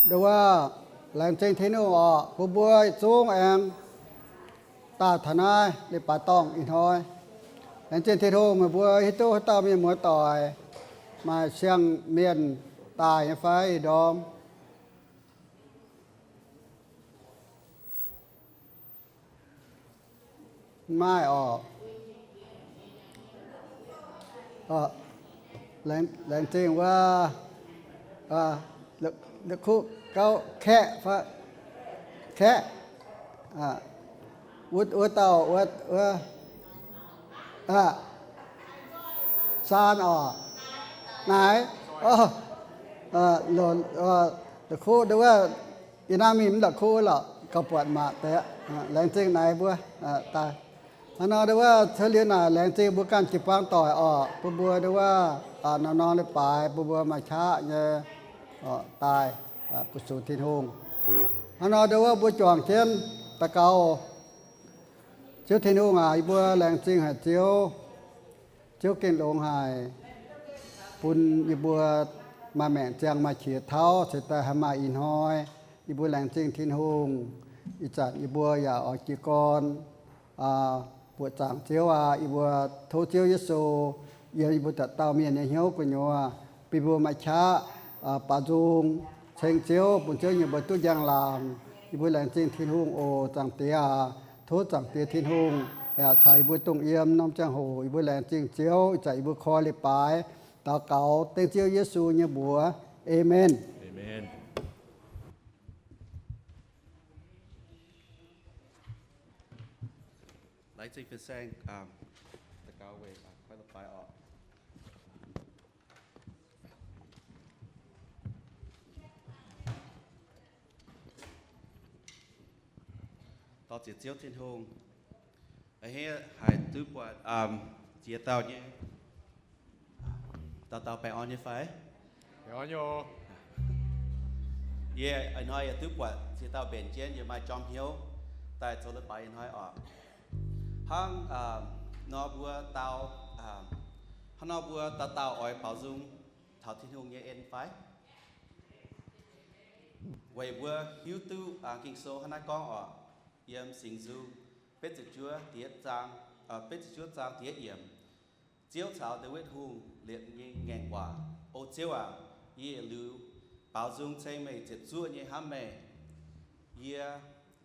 Nduov, laengz zingh Tin-Hungh orqc, bun mbuo yietc zungv aengx daaih taux naaiv leiz-baaix dorngh ih hnoi. Laengz zingh Tin-Hungh meih mbuo hiuv duqv haaix dauh mienh muoz-doic maaih siang-mienh daaih nyei fai ih ndorm? Maaih orqc. Laengz zingh wuov, la'kuqv gauv kaeqv, kaeqv, wuov dauh, wuov, saan orqc, naaiv, la'kuqv nduov, yie naaiv mingh mv la'kuqv lorqc, gauh buatc maac deix. Laengz zingh naaiv mbuo daaih. Hnangv nor nduov, cuotv liuz naaic laengz zingh mbuo ganh jiu-baang doic orqc, bun mbuo nduov, norm-norm leiz-baaix bun mbuo maaih qaqv nyei daaih fu-sux Tin-Hungh. Hnangv nor nduov, mbuo juangc jienv daux gaux. Ziouv Tin-Hungh aac, yie mbuo laengz zingh haic Ziouv. Ziouv gengh longx haic, bun yie mbuo maaih maengc ziangh maaih qiex tauv cingx daaih haih maaih ih hnoi. Yie mbuo laengz zingh Tin-Hungh. Ih zanc yie mbuo yaac oix jiez gorn buoqc zaangc Ziouv aac. Yie mbuo tov Ziouv Yesu yiem yie mbuo dauh dauh mienh nyei hnyouv gu'nyuoz bun mbuo maaih qaqv baaux nzung ceng Ziouv, bun Ziouv nyei mbuox duqv njang-laangc. Yie mbuo laengz zingh Tin-Hungh oc, Zaangc Diex aac. Tov Zaangc Diex Tin-Hungh yaac caux yie mbuo dongh yiem norm ziangh hoc. Yie mbuo laengz zingh Ziouv ih zanc yie mbuo koi leiz-baaix daux gaux dengv Ziouv Yesu nyei mbuox. Aamen. Dor-ziec Ziouv Tin-Hungh, a'hneiv haic duqv buatc ziex dauh nyei dauh dauh baengh orn nyei fai? Yie ih hnoi yaac duqv buatc ziex dauh mbenc jienv yie maaih jorm hnyouv daaih zoux leiz-baaix ih hnoi orqc. Hnangv nor mbuo dau, hnangv nor mbuo dauh dauh oix baaux nzung taux Tin-Hungh nyei en fai? Weic mbuo hiuv duqv Ging-Sou hnangv naaiv gorngv orqc, yiem Singx Nzung betv ziepc juov da'yietv zaang, betv ziepc juov zaang da'yietv yiemc, Ziouv caux Ndaawitv Hungh liepc nyei ngaengc waac, O Ziouv aac, yie yietc liuz baaux nzung ceng meih ziepc zuoqv nyei hnamv meih. Yie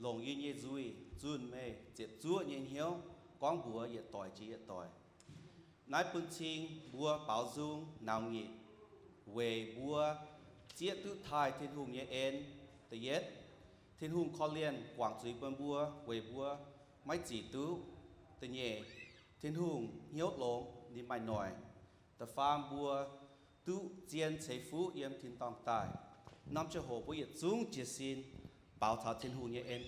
longc yie nyei nzuih zunh meih ziepc zuoqv nyei hnyouv gorngv mbuox yietc doic jiex yietc doic. Naaiv bun cing mbuo baaux nzung naux nyitc weic mbuo zieqv duqv taaih Tin-Hungh nyei en. Da'yietv, Tin-Hungh korv-lienh guangc zuiz bun mbuo weic mbuo maiv zic duqv. Da'nyeic, Tin-Hungh hnyouv longx, ninh maaih noic. Da'faam, mbuo duqv zien ceix fuqv yiem tin-dorngh daaih. Norm ziangh hoc mbuo yietc zungv jiez sin baaux taux Tin-Hungh nyei en.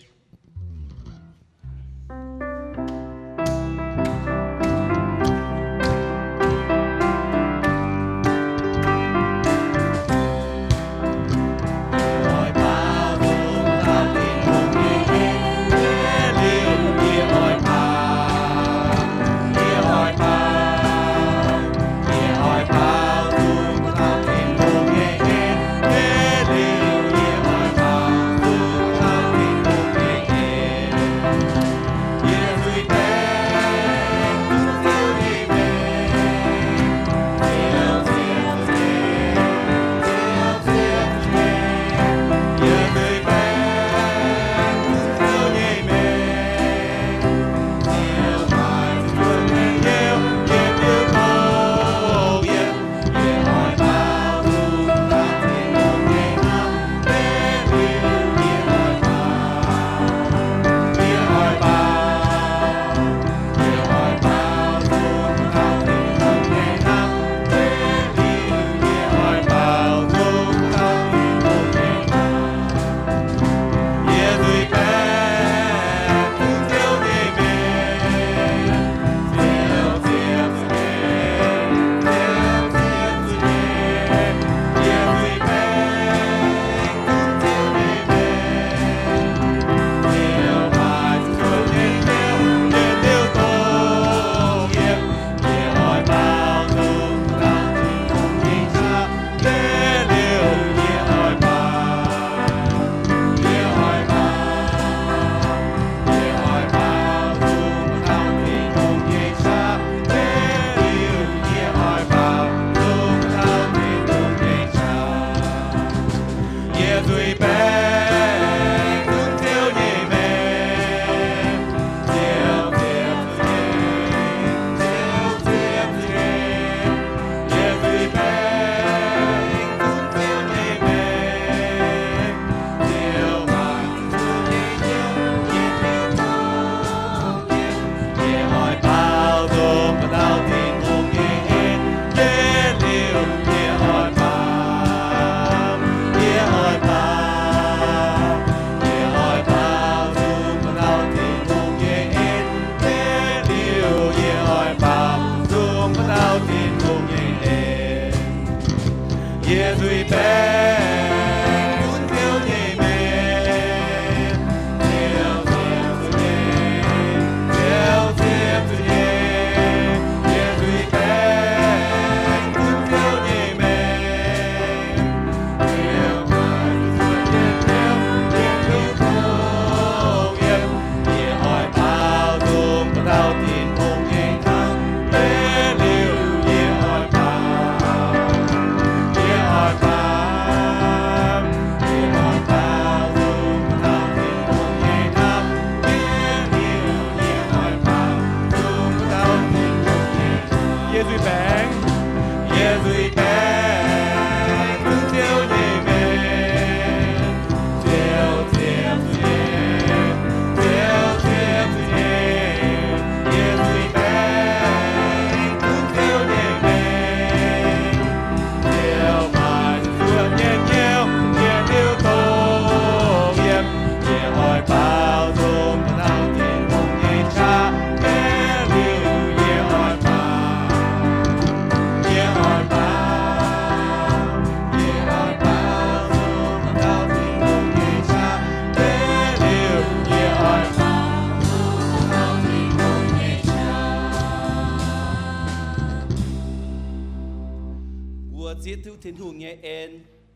Yesu Tin-Hungh nyei en,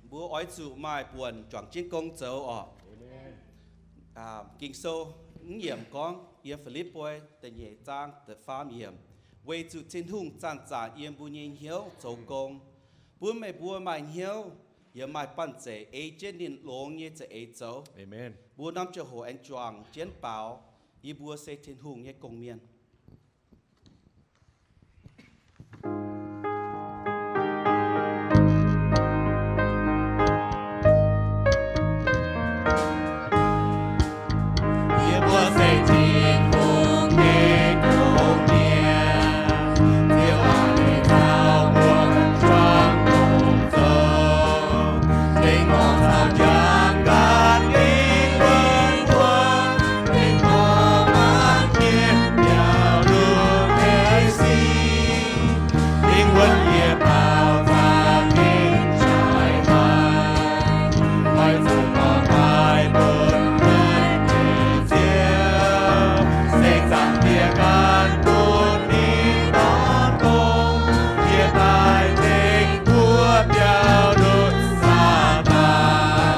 mbuo oix zuqc maaih buonc juangc jienv gong zoux orqc. Ging-Sou mv yiemc gorngv yiem Fi^lipv^poi da'nyeic zaang da'faam yiemc, weic zuqc Tin-Hungh zanc-zanc yiem mbuo nyei hnyouv zoux gong, bun meih mbuo maaih hnyouv yaac maaih banh zeic ei jienv ninh longx nyei za'eix zoux. Mbuo norm ziangh hoc aengx juangc jienv baaux, yie mbuo se Tin-Hungh nyei gong-mienh. Yie mbuo se Tin-Hungh nyei gong-mienh, Ziouv aac, meih caux mbuo juangc gong zoux, dengh gorngv caux jangx gan lingh wuonh, dengh gorngv maanc mienh biaux ndutv deix sic. Dingc wuonv yie baaux zanc mingh jaaix maaic, oix zuqc dorh daaih bun wuonx nyei Ziouv, se zanc bieqc gan bun ninh dorn dongh yie daaih tengx mbuo biaux ndutv Saadaan.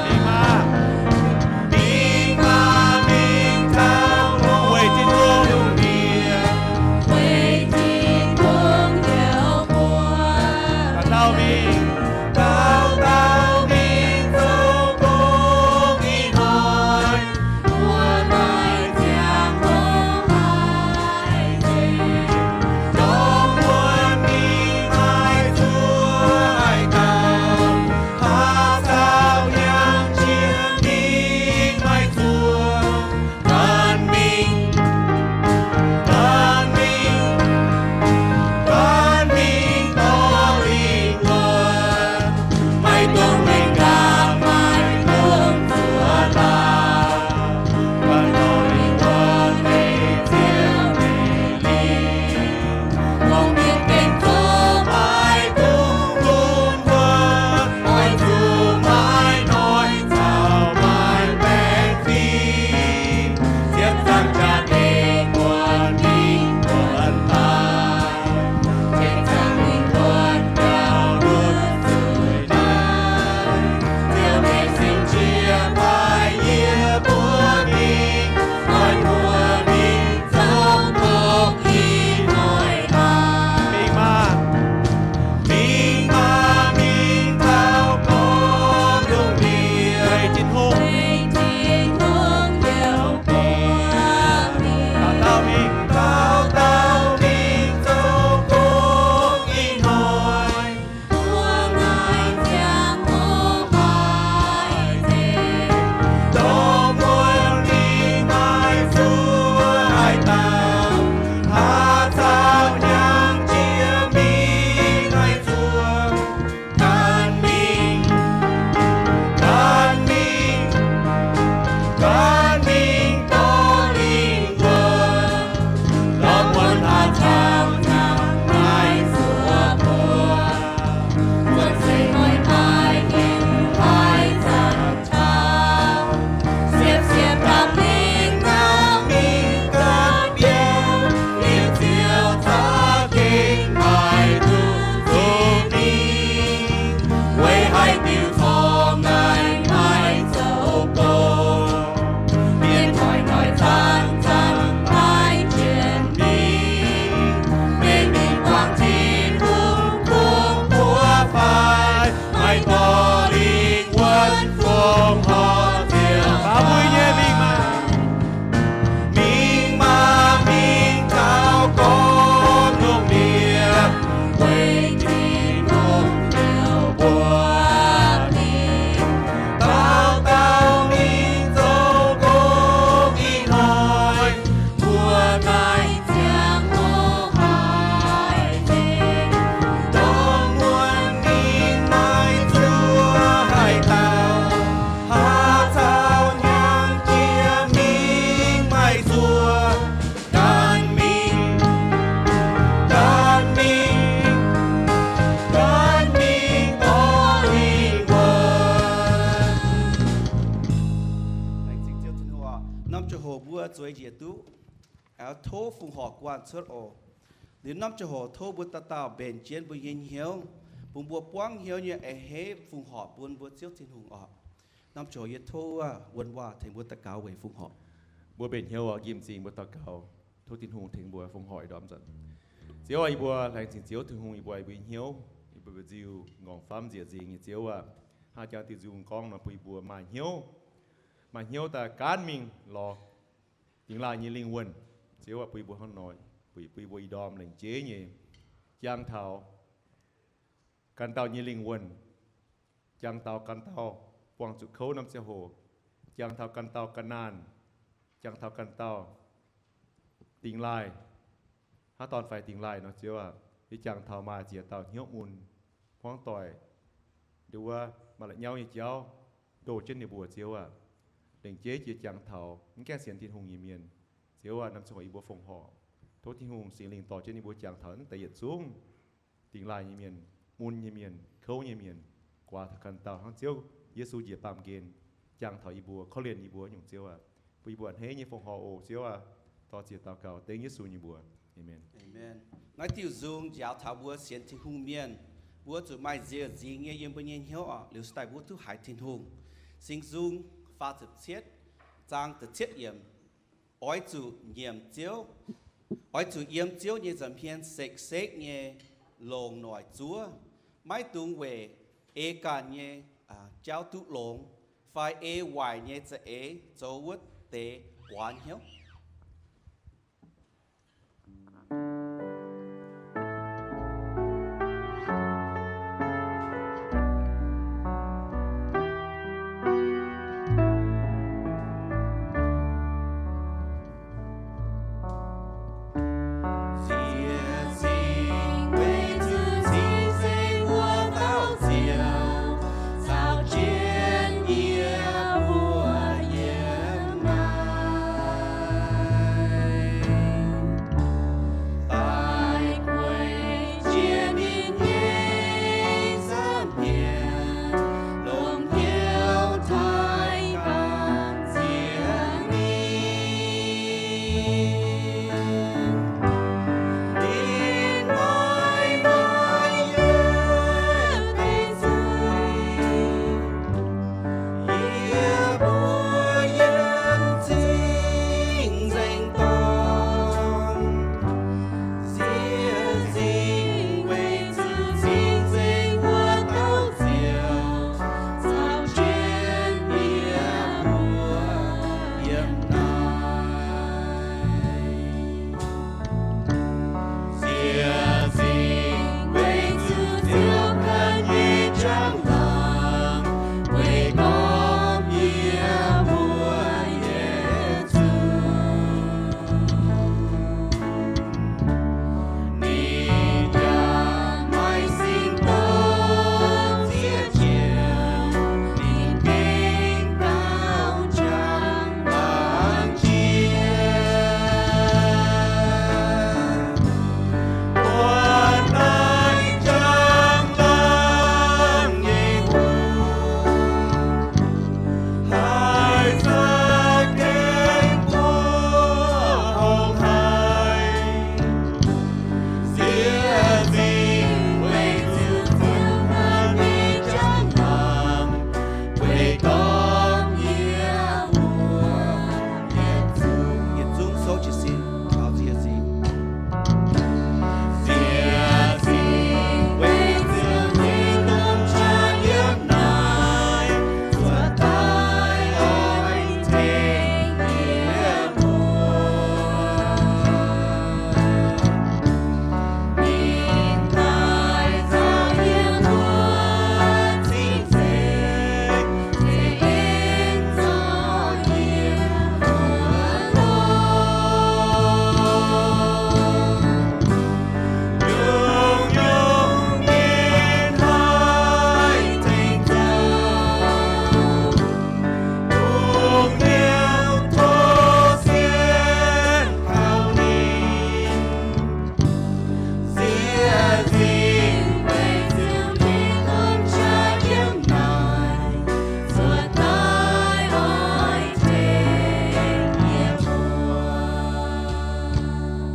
Mingh maah, mingh taux longx, weic Tin-Hungh lungh ndiev, weic Tin-Hungh hnyouv buoz. Dauh dauh mingh, dauh dauh mingh zoux gong ih hnoi, mbuo maaih ziangh hoc haih nzengc. Dongh wuonx mingh maaih zuoqv haaix dauh, haaix dauh hnyangx-jiex mingh maaih zuoqv, gan mingh, gan mingh, gan mingh dorh lingh wuonh, maiv dungx lengc ndaangc, maiv dungx zuov lauh, gan dorh lingh wuonh deix Ziouv nyei lingh. Gorngv mienh gengh zoux maiv dungx lunx wuonh, oix zuqc maiv noic caux maiv baengh fim, ziepc nzaangc jaax-dingh wuonx mingh wuonx daaih, ziepc nzaangc mingh wuonx biaux ndutv zuiz naaiv. Ziouv nyei singx qiex paaiv yie mbuo mingh, oix mbuo mingh zoux gong ih hnoi maah. Mingh maah, mingh maah, mingh taux gorngv lungh ndiev, weic Tin-Hungh, weic Tin-Hungh hnyouv buoz mingh. Dauh dauh mingh, dauh dauh mingh zoux gong ih hnoi, mbuo maaih ziangh hoc haih nzengc. Dongh wuonx mingh maaih zuoqv haaix dauh, haaix dauh hnyangx-jiex mingh maaih zuoqv, gan mingh, gan mingh, gan mingh dorh lingh wuonh, lorz wuonx haaix dauh hnyangx maaih zuoqv buoz. Wuonx se hnoi-hnoi ninh haih zanc taux, siepv-siepv daaih mingh ngauh mingh gapv mbienv, liemh Ziouv za'gengh maaih duqv zuqc mingh, weic haih diuc corc ngaih maaih zoux gong. Mienh hnoi-hnoi zanc-zanc maiv jienv mingh, meih mingh buangh Tin-Hungh kungx mbuo fai, maaih dorh lingh wuonx fongc horc Ziouv. Baaux mbuo nyei mingh maah. Mingh maah, mingh taux gorngv lungh ndiev, weic Tin-Hungh hnyouv buoz mingh. Dauh dauh mingh zoux gong ih hnoi, mbuo maaih ziangh hoc haih nzengc. Dongh wuonx mingh maaih zuoqv haaix dauh, haaix dauh hnyangx-jiex mingh maaih zuoqv, gan mingh, gan mingh, gan mingh dorh lingh wuonx. Laengz zingh Ziouv Tin-Hungh oc. Norm ziangh hoc mbuo zueiz njiec duqv, aengx tov fongc horc guanh cuotv oc. Liuz norm ziangh hoc tov mbuo dauh dauh mbenc jienv mbuo nyei hnyouv, bun mbuo buangv hnyouv nyei a'hneiv fongc horc bun mbuo Ziouv Tin-Hungh orqc. Norm ziangh hoc yie tov wuov wuonh waac tengx mbuo daux gaux weic fongc horc. Mbuo mbenc hnyouv oc, nqemh zingh mbuo daux gaux. Tov Tin-Hungh tengx mbuo fongc horc ih ndorm nzunc. Ziouv aah, yie mbuo laengz zingh Ziouv Tin-Hungh, yie mbuo aah, mbuo nyei hnyouv, yie mbuo mbu'nziu nqorngv famv nzieqc nzingh nyei Ziouv aah, hnangv jangx diuh nzung gorngv nor, bun yie mbuo maaih hnyouv, maaih hnyouv daaih gaanv mingh lorz dingx laaih nyei lingh wuonh. Ziouv aah, bun yie mbuo hnangv nor, bun yie mbuo ih ndorm lengc jeiv nyei jangx taux ganh dauh nyei lingh wuonh, jangx taux ganh dauh buangh zuqc kouv norm ziangh hoc, jangx taux ganh dauh ga'naanh, jangx taux ganh dauh dingx laaih, haaix dorn fai dingx laaih nor, Ziouv aah, yie jangx taux maaih ziex dauh hnyouv mun, hmuangv doic, nduov wuov maaih la'nyauv nyei jauv ndoh jienv ninh mbuo, Ziouv aah. Lengc jeiv jiex jangx taux mv gaengh sienx Tin-Hungh nyei mienh, Ziouv aah, norm ziangh hoc yie mbuo fongc horc, tov Tin-Hungh Singx Lingh dorh jienv ninh mbuo jangx taux naaiv deix yietc zungv dingx laaih nyei mienh, mun nyei mienh, kouv nyei mienh, guaax taux ganh dauh hnangv Ziouv Yesu njiec baamh gen jangx taux yie mbuo, korv-lienh yie mbuo nyungc, Ziouv aah. Bun yie mbuo a'hneiv nyei fongc horc oc, Ziouv aah. Dorh ziex daux gaux dengv Yesu nyei mbuox, aamen. Naaiv diuh nzung njaaux taux mbuo sienx Tin-Hungh mienh, mbuo zuqc maaih nziex nzingx nyei yiem mbuo nyei hnyouv oc, liuz se daaih mbuo duqv haiz Tin-Hungh. Singx Nzung faah ziepc cietv zaang da'cietv yiemc. Oix zuqc nyiemc Ziouv, oix zuqc yiem Ziouv nyei nza'hmien sekv-sekv nyei longc noic zuov, maiv dungx weic ei ganh nyei jauv duqv longx fai ei waaic nyei za'eix zoux wuov deix guaax hnyouv.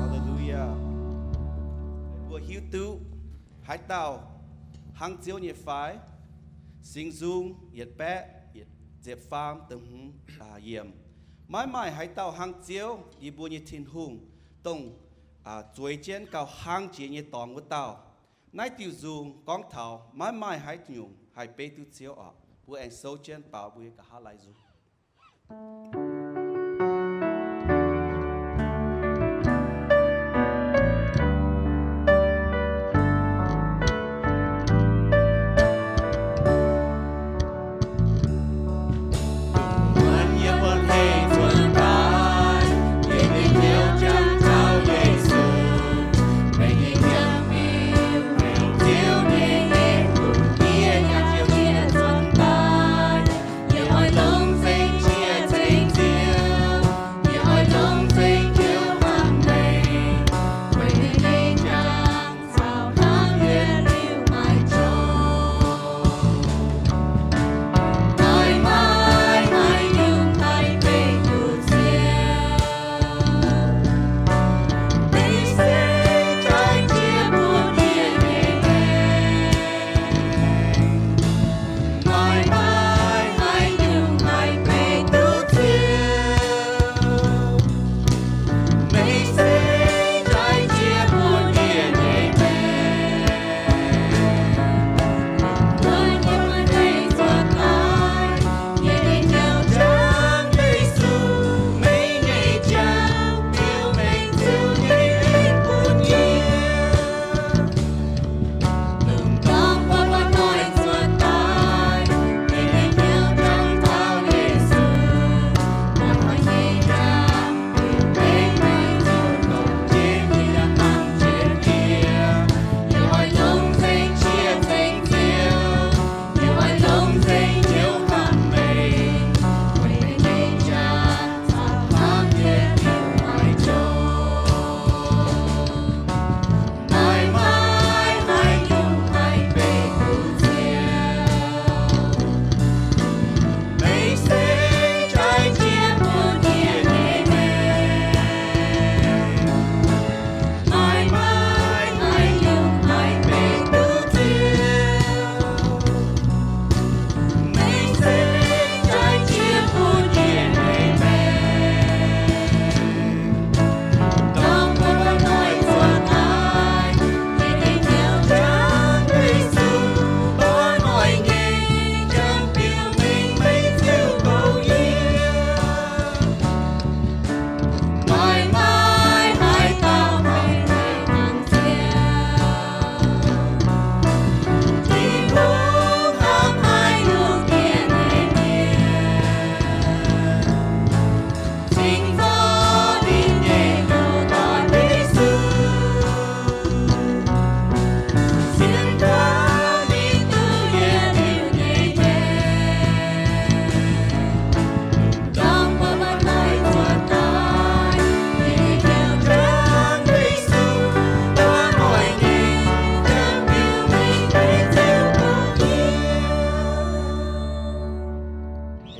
Haleluya. Mbuo hiuv duqv haaix dauh hnangv Ziouv nyei fai? Singx Nzung yietc baeqv ziepc faam da'hmz yiemc. Maiv maaih haaix dauh hnangv Ziouv, yie mbuo nyei Tin-Hungh, dongh zueiz jienv gauh hlang jiex nyei dorngx wuov dauh. Naaiv diuh nzung gorngv taux maiv maaih haaix nyungc haih beiv duqv Ziouv oc. Mbuo aengx souv jienv baaux mbuo nyei nqa'haav laai nzung.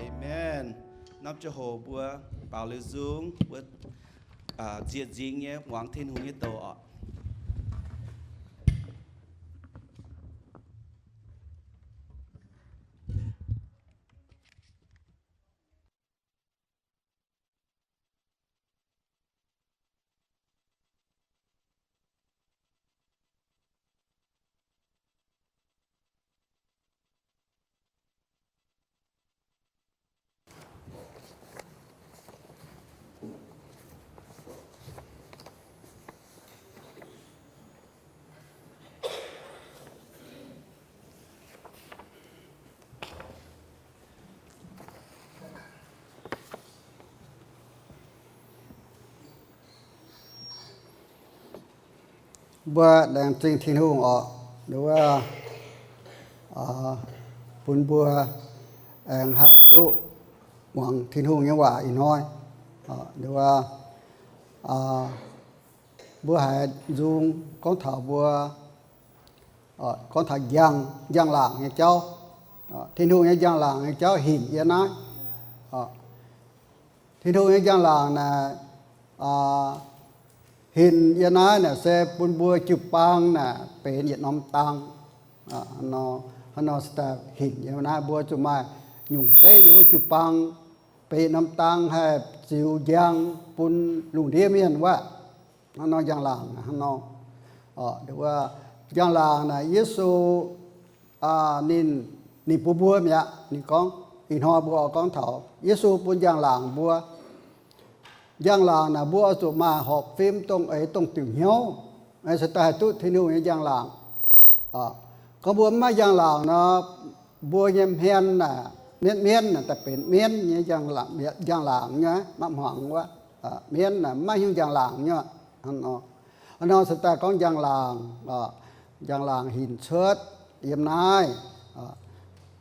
Amen. Norm ziangh hoc mbuo baaux liuz nzung, mbuo zieqc nzingx nyei muangx Tin-Hungh nyei douz oc. Mbuo laengz zingh Tin-Hungh oc. Nduov, bun mbuo aengx haih duqv muangx Tin-Hungh nyei waac ih hnoi. Nduov, mbuo haiz nzung gorngv taux mbuo, gorngv taux njang, njang-laangc nyei jauv. Tin-Hungh nyei njang-laangc nyei jauv hinc yiem naaiv. Tin-Hungh nyei njang-laangc naaic, hinc yiem naaiv naaic se bun mbuo jiu-baang naaic benx yietc norm dang. Hnangv nor, hnangv nor se daaih hinc yiem naaiv mbuo zuqc maaih nyungc zeiv yiem wuov jiu-baang, benx norm dang haih ziux njang bun lungh ndiev mienh wuov. Hnangv nor njang-laangc hnangv nor. Njang-laangc naaic Yesu ninh, ninh bun mbuo mi'aqv. Ninh gorngv, ih hnoi mbuo oix gorngv taux Yesu bun njang-laangc mbuo. Njang-laangc naaic mbuo oix zuqc maaih horpc fim dongh eix dongh diuc hnyouv, se daaih haih duqv Tin-Hungh nyei njang-laangc. Gorngv mbuo mv maaih njang-laangc nor, mbuo nyei hmien naaic mienv mienv naaic daaih benx mienv nyei njang-laangc nyei, maiv hmuangx wuov. Mienv naaic mv maaih hnyouv njang-laangc nyei. Hnangv nor se daaih gorngv njang-laangc, njang-laangc hinc cuotv yiem naaiv.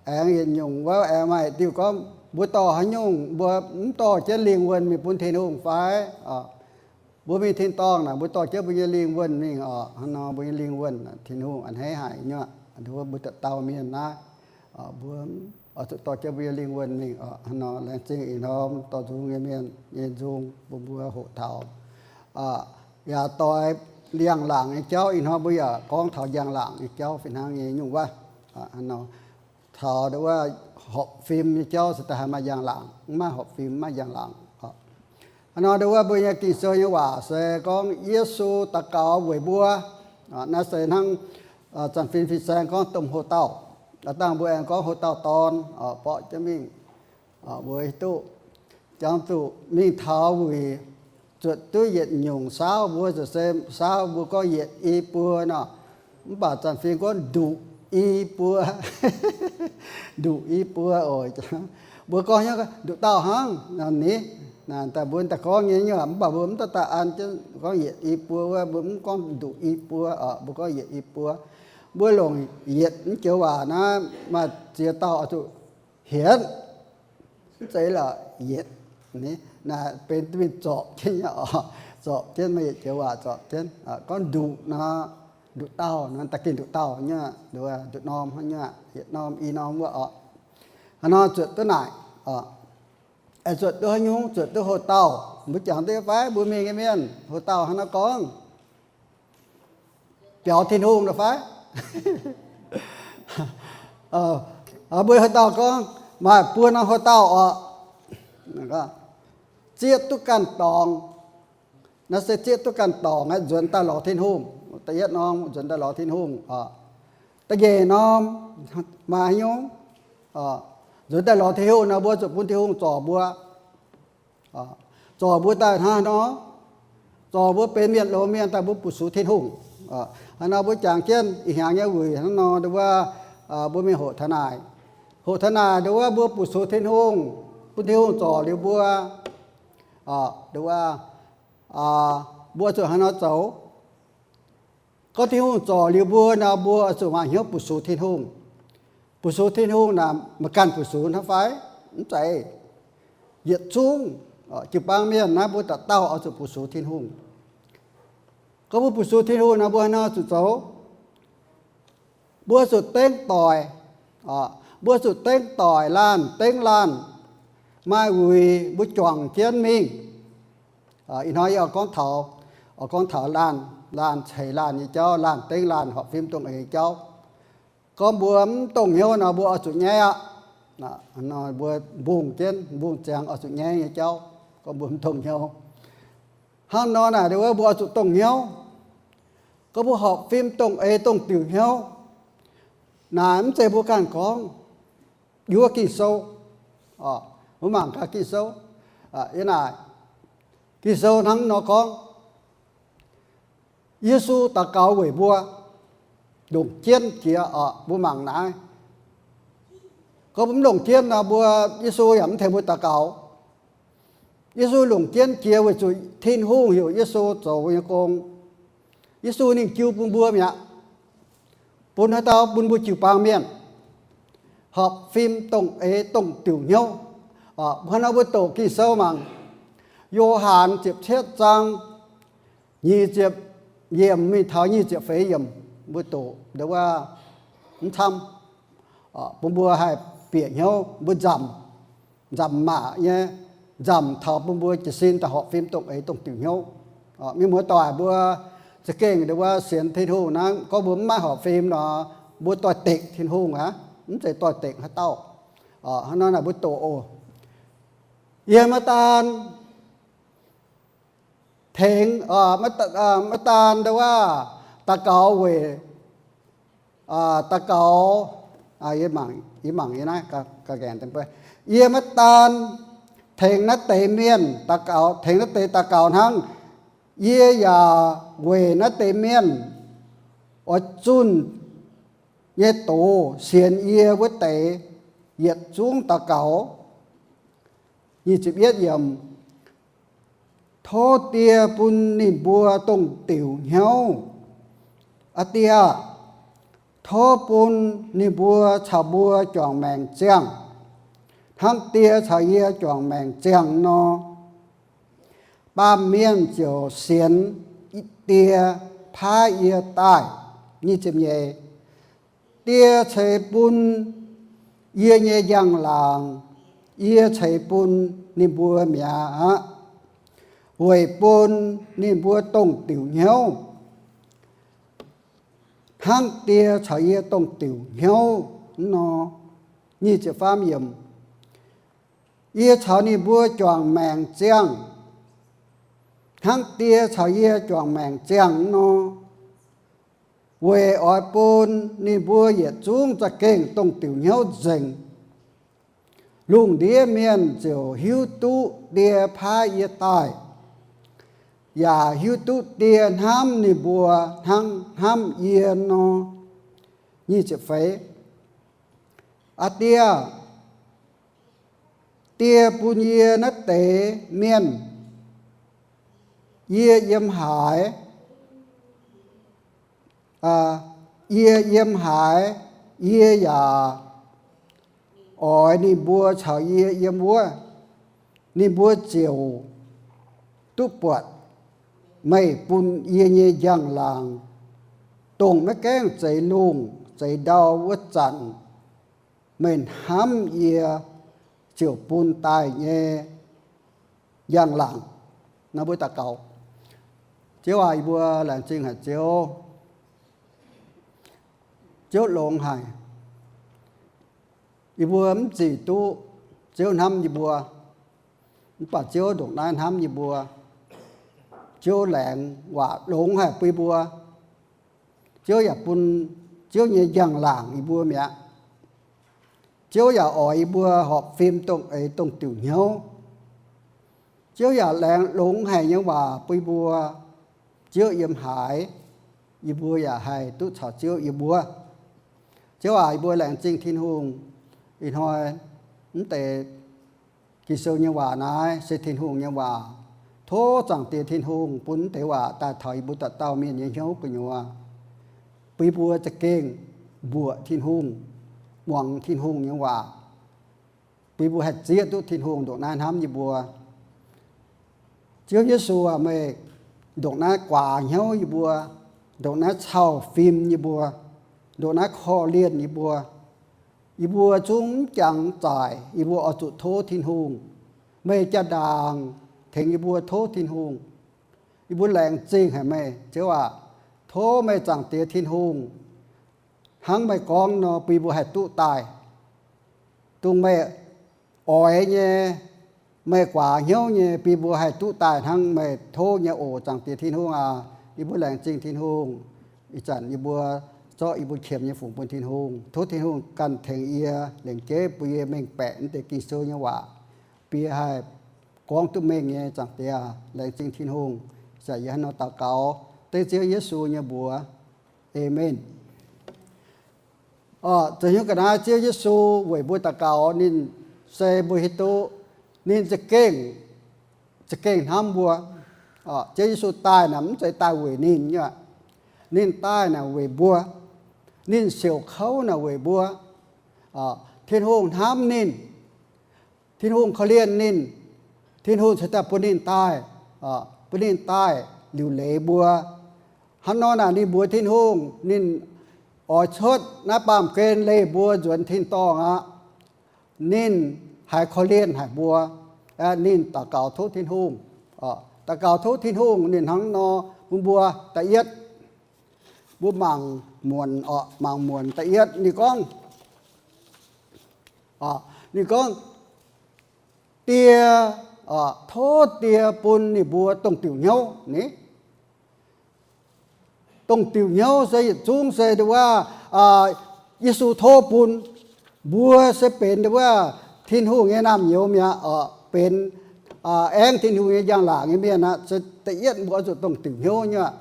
Aengx yietc nyungc wuov aengx maaih diuh gorngv mbuo dorh haaix nyungc, mbuo mv dorh jienv lingh wuonh mingh bun Tin-Hungh fai? Mbuo mingh tin-dorngh naaic mbuo dorh jienv mbuo nyei lingh wuonh mingh oc. Hnangv nor mbuo nyei lingh wuonh Tin-Hungh a'hneiv haic nyei. Mbuo dauh dauh mienh naaiv, mbuo oix zuqc dorh jienv mbuo nyei lingh wuonh mingh oc. Hnangv nor laengz zingh ih norm dorh nzung nyei mienh nyei nzung bun mbuo hoqc taux yaac doix njang-laangc nyei jauv. Ih hnoi mbuo yaac gorngv taux njang-laangc nyei jauv fih hnangv nyei nyungc wuov. Taux wuov horpc fim nyei jauv se daaih haih maaih njang-laangc. Mv maaih horpc fim mv maaih njang-laangc. Hnangv nor wuov mbuo nyei Ging-Sou nyei waac se gorngv Yesu daux gaux weic mbuo. Naaiv se hnangv zanc fin fin-saeng gorngv domh hlo dauh. Aav dangh mbuo aengx gorngv hlo dauh dorn, borqv jienv mingh. Mbuo hiuv duqv jangx zuqc mingh taux wuic zuotc duqv yietc nyungc saauv, mbuo zuqc se saauv mbuo gorngv yietc i buo nor, mv baac zanc fin gorngv nduqc i buo. Nduqc i buo oc. Mbuo gorngv nyei nduqc dauh hnangv ni, daaih mbuo daaih gorngv nyei, mv baac mbuo mv daaih daaih an jienv gorngv yietc i buo wuov, mbuo mv gorngv nduqc i buo oc, mbuo gorngv yietc i buo. Mbuo longc yietc joux waac naaiv maaih ziex dauh oix zuqc hietv. Mv zeiz la'yietc, naaiv benx mingh zorpc jienv nyei oc. Zorpc jienv maaih yietc joux waac zorpc jienv. Gorngv nduqc nor, nduqc dauh nor, da'gengh nduqc dauh nyei, nduqc norm hnangv nyei, yietc norm i norm wuov oc. Hnangv nor zuotc duqv naaic. Zuotc duqv haaix nyungc? Zuotc duqv hlo dauh. Mbuo jangx duqv fai? Mbuo mingh nyei mienh, hlo dauh hnangv nor gorngv biaux Tin-Hungh nor fai? Mbuo hlo dauh gorngv maaih buo norm hlo dauh oc. Zieqv duqv ganh dorngx. Naaiv se zieqv duqv ganh dorngx aqv, nzuonx daaih lorz Tin-Hungh. Da'yietv norm nzuonx daaih lorz Tin-Hungh. Da'nyeic norm maaih haaix nyungc? Nzuonx daaih lorz Tin-Hungh nor, mbuo zuqc bun Tin-Hungh zorc mbuo. Zorc mbuo daaih hnangv haaix nor? Zorc mbuo benx mienh longx mienh daaih mbuo bu sux Tin-Hungh. Hnangv nor mbuo jangx jienv ih hnyangx nyei wuic hnangv nor, nduov wuov, mbuo mingh hoqc taux naaic. Hoqc taux naaic nduov wuov mbuo bu sux Tin-Hungh, bun Tin-Hungh zorc liuz mbuo, nduov wuov, mbuo zuqc hnangv nor zoux. Gorngv Tin-Hungh zorc liuz mbuo nor, mbuo oix zuqc maaih hnyouv bu sux Tin-Hungh. Bu sux Tin-Hungh naaic maiv ganh bu sux hnangv fai? Mv zeiz. Yietc zungv jiu-baang mienh naaiv mbuo dauh dauh oix zuqc bu sux Tin-Hungh. Gorngv mbuo bu sux Tin-Hungh nor, mbuo hnangv nor zuqc zoux. Mbuo zuqc dengv doic. Mbuo zuqc dengv doic laanh, dengv laanh. Maaih wuic mbuo juangc jienv mingh. Ih hnoi yie oix gorngv taux, oix gorngv taux laanh, laanh ceix laanh nyei jauv, laanh dengv laanh horpc fim dongh eix nyei jauv. Gorngv mbuo mv dongh hnyouv nor, mbuo oix zuqc nyaiv aqv. Mbuo mbungh jienv, mbungh ziangx oix zuqc nyaiv nyei jauv, gorngv mbuo mv dongh hnyouv. Hnangv nor naaic wuov mbuo oix zuqc dongh hnyouv. Gorngv mbuo horpc fim dongh eix dongh diuc hnyouv naaic, mv zeiz mbuo ganh gorngv. Yiem wuov Ging-Sou, mbuo mangc gaax Ging-Sou. Yiem naaic Ging-Sou hnangv nor gorngv, Yesu daux gaux weic mbuo, longc jienv jiex oc. Mbuo mangc naaiv. Gorngv mbuo mv longc jienv nor, mbuo, Yesu yaac mv tengx mbuo daux gaux. Yesu longc jienv jiex weic zuqc Tin-Hungh heuc Yesu zoux nyei gong. Yesu ninh jiu bun mbuo mi'aqv. Bun haaix dauh? Bun mbuo jiu-baang mienh horpc fim dongh eix dongh diuc hnyouv. Hnangv nor mbuo doqc Ging-Sou mangc, Yo^han ziepc cietv zaang nyic ziepc yiemc mingh taux nyic ziepc feix yiemc, mbuo doqc nduov wuov mv camv, bun mbuo haih bieqc hnyouv, mbuo nzamc, nzamc maac nyei, nzamc taux bun mbuo jiez sin daaih horpc fim dongh eix dongh diuc hnyouv. Mienh muoz-doic, mbuo za'gengh nduov wuov sienx Tin-Hungh naaiv, gorngv mbuo mv maaih horpc fim nor, mbuo doix-dekc Tin-Hungh aqv, mv zeiz doix-dekc haaix dauh. Hnangv naaic mbuo doqc oc. Yie maiv daan tengx, maiv daan ndau waac daux gaux weic, daux gaux, yie mangc, yie mangc yie naaiv, yie maiv daan tengx naaiv deix mienh daux gaux, tengx naaiv deix daux gaux hnangv. Yie yaac weic naaiv deix mienh oix zunh nyei doz sienx yie wuov deix yietc zungv daux gaux. Tov Die bun ninh mbuo dongh diuc hnyouv. Aa Die aah! Tov bun ninh mbuo caux mbuo juangc maengc ziangh, hnangv Die caux yie juangc maengc ziangh nor. Baamh mienh ziouc sienx Die paaiv yie daaih. Die ceix bun yie nyei njang-laangc, yie ceix bun ninh mbuo mi'aqv, weic bun ninh mbuo dongh diuc hnyouv, hnangv Die caux yie dongh diuc hnyouv nor. Yie caux ninh mbuo juangc maengc ziangh, hnangv Die caux yie juangc maengc ziangh nor, weic oix bun ninh mbuo yietc zungv za'gengh dongh diuc hnyouv nzengc. Lungh ndiev mienh ziouc hiuv duqv Die paaiv yie daaih, yaac hiuv duqv Die hnamv ninh mbuo hnangv hnamv yie nor. Aa Die, Die bun yie naaiv deix mienh, yie yiem haaix, yie yiem haaix, yie yaac oix ninh mbuo caux yie yiem wuov. Ninh mbuo ziouc duqv buatc meih bun yie nyei njang-laangc, dongh maiv gaengh zeix lungh zeix ndau wuov zanc, meih hnamv yie ziouc bun daaih nyei njang-laangc. Naaiv mbuo daux gaux. Ziouv aac, yie mbuo laengz zingh haic Ziouv. Ziouv longx haic. Yie mbuo mv zic duqv Ziouv hnamv yie mbuo, mv baac Ziouv ndongc naaiv hnamv yie mbuo. Ziouv laengz waac longx haic bun yie mbuo. Ziouv yaac bun Ziouv nyei njang-laangc yie mbuo mi'aqv. Ziouv yaac oix yie mbuo horpc fim dongh eix dongh diuc hnyouv. Ziouv yaac laengz longx haic nyei waac bun yie mbuo. Ziouv yiem haaix, yie mbuo yaac haih duqv caux Ziouv yiem wuov. Ziouv aac, yie mbuo laengz zingh Tin-Hungh. Ih hnoi mv deix Ging-Sou nyei waac naaiv se Tin-Hungh nyei waac. Tov Zaangc Diex Tin-Hungh bun mv deix waac daaih taux yie mbuo dauh dauh mienh nyei hnyouv gu'nyuoz, bun yie mbuo za'gengh mbuoqc Tin-Hungh, muangx Tin-Hungh nyei waac, bun yie mbuo haih zieqv duqv Tin-Hungh ndongc naaiv hnamv yie mbuo. Ziouv Yesu aac, meih ndongc naaiv guaax hnyouv yie mbuo, ndongc naaiv cau fim yie mbuo, ndongc naaiv korv-lienh yie mbuo. Yie mbuo zungv mv jangx zaaic, yie mbuo oix zuqc tov Tin-Hungh. Meih jaa-ndaangc tengx yie mbuo tov Tin-Hungh. Yie mbuo laengz zingh haic meih, Ziouv aac. Tov meih Zaangc Diex Tin-Hungh hnangv meih gorngv nor bun yie mbuo haih duqv daaih. Dongh meih oix nyei, meih guaax hnyouv nyei, bun yie mbuo haih duqv daaih hnangv meih tov nyei oc. Zaangc Diex Tin-Hungh aac, yie mbuo laengz zingh Tin-Hungh. Ih zanc yie mbuo zorqv yie mbuo qiemx nyei fungx bun Tin-Hungh. Tov Tin-Hungh ganh tengx yie, lengc jeiv bun yie mengh baeqc naaiv deix Ging-Sou nyei waac, bun yie haih gorngv duqv mengh nyei. Zaangc Diex aac, laengz zingh Tin-Hungh. Ih zanc yie hnangv nor daux gaux dengv Ziouv Yesu nyei mbuox. Aamen. Orqc, za'hnyouv ga'naaiv Ziouv Yesu weic mbuo daux gaux, ninh se mbuo hiuv duqv ninh za'gengh, za'gengh hnamv mbuo. Ziouv Yesu daaih naaic mv zeiz daaih weic ninh nyei aqv. Ninh daaih naaic weic mbuo. Ninh siouc kouv naaic weic mbuo. Tin-Hungh hnamv ninh. Tin-Hungh korv-lienh ninh. Tin-Hungh ceix daaih bun ninh daaih, bun ninh daaih liuc leiz mbuo. Hnangv nor naaic ninh mbuox Tin-Hungh, ninh oix cuotv naaiv baamh gen leih mbuo nzuonx tin-dorngh aqv. Ninh haiz korv-lienh haic mbuo, ninh daux gaux tov Tin-Hungh. Daux gaux tov Tin-Hungh ninh hnangv nor bun mbuo. Da'yietv, mbuo mangc muonc orqc, mangc muonc da'yietv ninh gorngv, ninh gorngv, Die, tov Die bun ninh mbuo dongh diuc hnyouv ni. Dongh diuc hnyouv se yietc zungv se nduov, Yesu tov bun mbuo se benx nduov Tin-Hungh nyei naamh nyouz mi'aqv, benx aengv Tin-Hungh nyei njang-laangc nyei mienh aqv. Se da'yietv mbuo oix zuqc dongh diuc hnyouv nyei.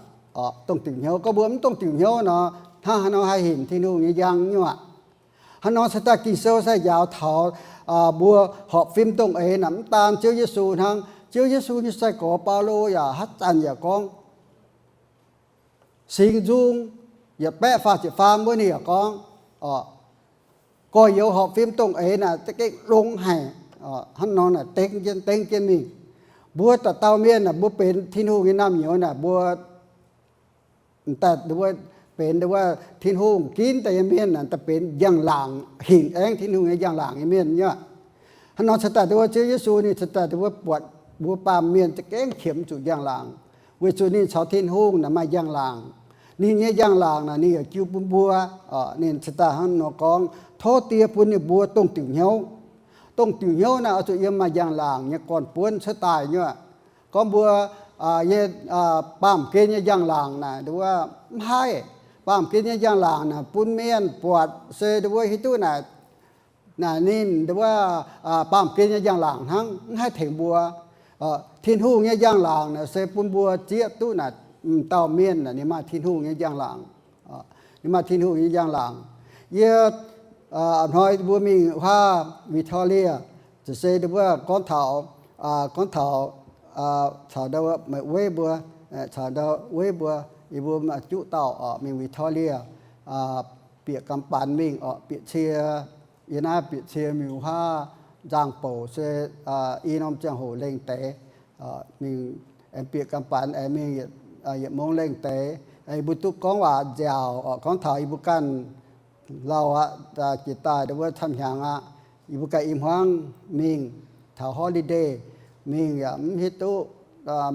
Dongh diuc hnyouv, gorngv mbuo mv dongh diuc hnyouv nor, hnangv haaix nor haih hinc Tin-Hungh nyei njang nyei aqv. Hnangv nor se daaih Ging-Sou se njaaux taux mbuo horpc fim dongh eix naaic mv daan Ziouv Yesu hnangv. Ziouv Yesu nyei sai-gorx Baulo yaac haaix zanc yaac gorngv, Singx Nzung yietc baeqv faah ziepc faam wuov ninh yaac gorngv, gorx-youz horpc fim dongh eix naaic za'gengh longx haic. Hnangv nor naaic dengv jienv, dengv jienv mingh. Mbuo dauh dauh mienh naaic, mbuo benx Tin-Hungh nyei naamh nyouz naaic, mbuo daaih benx nduov Tin-Hungh ginv daaih nyei mienh naaic, daaih benx njang-laangc, hinc aengv Tin-Hungh nyei njang-laangc nyei mienh nyei aqv. Hnangv nor cingx daaih nduov Ziouv Yesu ninh cingx daaih nduov buatc mbuo baamh mienh za'gengh qiemx zuqc njang-laangc, weic zuqc ninh caux Tin-Hungh naaic maaih njang-laangc. Ninh nyei njang-laangc naaic ninh yaac jiu bun mbuo. Ninh cingx daaih hnangv nor gorngv, Tov Die bun ninh mbuo dongh diuc hnyouv. Dongh diuc hnyouv naaic oix zuqc yiem maaih njang-laangc nyei gorn-buonv cuotv daaih nyei aqv. Gorngv mbuo nyei baamh gen nyei njang-laangc naaic nduov mv haih. Baamh gen nyei njang-laangc naaic bun mienh buatc se nduov hiuv duqv naaic, naaic ninh nduov baamh gen nyei njang-laangc hnangv, mv haih tengx mbuo. Tin-Hungh nyei njang-laangc naaic se bun mbuo zieqv duqv naaic m'dauh mienh naaic ninh maaih Tin-Hungh nyei njang-laangc. Ninh maaih Tin-Hungh nyei njang-laangc. Yie a'hnoi mbuo mingh huaav Victoria, ziouc se nduov gorngv taux, gorngv taux, caux ndau Meiv Weiv mbuo, caux ndau Weiv mbuo, yie mbuo juqv dauh mingh Victoria, bieqc gamh baanx mingh orqc, bieqc cie, yie naaiv bieqc cie mingh huaav nzangc-bouc se i norm ziangh hoc lengh deix mingh, aengx bieqc gamh baanx aengx mingh yietc mungz lengh deix. Yie mbuo duqv gorngv waac nziaauc orqc, gorngv taux yie mbuo ganh lauh aqv, jiex daaih nduov camv hnyangx aqv. Yie mbuo ganh i hmuangv mingh taux holiday, mingh yaac mv hiuv duqv,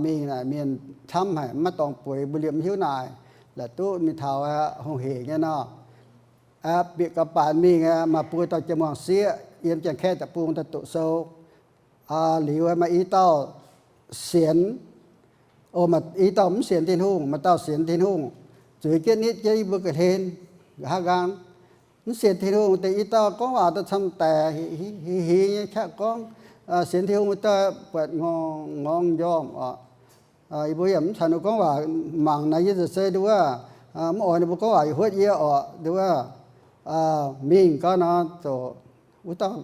mingh naaic mienh camv haic, maiv dorngx bueix, mbuo liemh mv hiuv naaic. Laaix duqv mingh taux hungh hec nyei nor, bieqc gamh baanx mingh maaih buo dauh jien-muangh sieqv yiem Janx-Kaeqv deic-bung daaih doqc sou. Liuz maaih i dauh sienx, o, maaih i dauh mv sienx Tin-Hungh, maaih dauh sienx Tin-Hungh, zueiz jienv nitv jienv yie mbuo ga'hlen nqa'haav nqaang. Mv sienx Tin-Hungh deix i dauh gorngv waac daaih camv daic, hiv hiv nyei qaqv gorngv, sienx Tin-Hungh daaih buatc ngorng njormh oc. Yie mbuo yaac mv caux ninh gorngv waac. Mangc naaic yie ziouc se nduov, mv oix ninh mbuo gorngv waac yaac huotv yie orqc, nduov, mingh gau nor ziouc, wuov dauh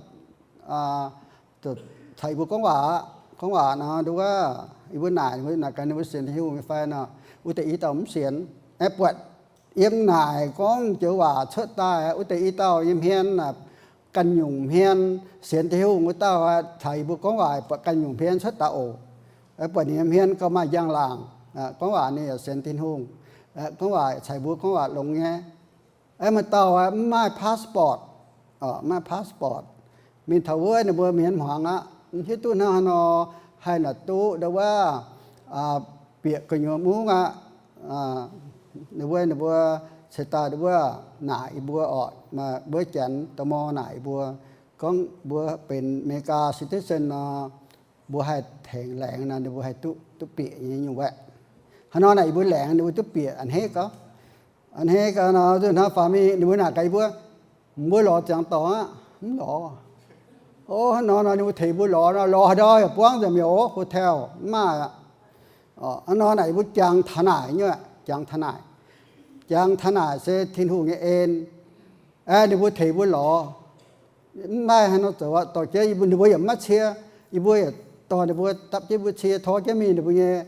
ziouc caux yie mbuo gorngv waac aqv. Gorngv waac nor nduov, yie mbuo naaic, naaic gaax ninh mbuo sienx Tin-Hungh nyei fai nor, wuov deix i dauh mv sienx. Aengx buatc yiem naaic gorngv joux waac cuotv daaih, wuov deix i dauh nyei hmien naaic, ganh nyungc hmien sienx Tin-Hungh wuov dauh caux yie mbuo gorngv waac, buatc ganh nyungc hmien cuotv daaih oc. Buatc ninh nyei hmien gauh maaih njang-laangc, gorngv waac ninh yaac sienx Tin-Hungh, gorngv waac caux yie mbuo gorngv waac longx nyei. Maaih dauh mv maaih passport, mv maaih passport. Mingh taux wuov ninh mbuo mienh hmuangx aqv, mv hiuv duqv hnangv haaix nor haih naaic duqv nduov, bieqc gu'nyuoz mungv aqv. Ninh mbuo, ninh mbuo ceix daaih nduov naaic yie mbuo orqc, mbuo Janx da'mor naaic yie mbuo, gorngv mbuo benx America citizen nor, mbuo haih tengx laengz nor, ninh mbuo haih duqv, duqv bieqc nyei nyungc waeqv. Hnangv nor naaic yie mbuo laengz ninh mbuo duqv bieqc a'hneiv gau. A'hneiv gau nor, zuqc hnangv faaux mingh ninh mbuo naaic gaax yie mbuo, mbuo lorz ziangx dorngx aqv, mv lorz. O, hnangv nor nor ninh mbuo tengx mbuo lorz nor, lorz haaix ndau yaac buangv nzengc mi'aqv, hotel mv maaih aqv. Hnangv nor naaic yie mbuo jangx taux naaic nyei, jangx taux naaic. Jangx taux naaic se Tin-Hungh nyei en. Aeqv, ninh mbuo tengx mbuo lorz. Mv maaih haaix nor zoux aqv, dorh jienv yie mbuo, ninh mbuo yaac mv maaih cie. Yie mbuo yaac dorh ninh mbuo dapv jienv mbuo cie tov jienv mingh ninh mbuo nyei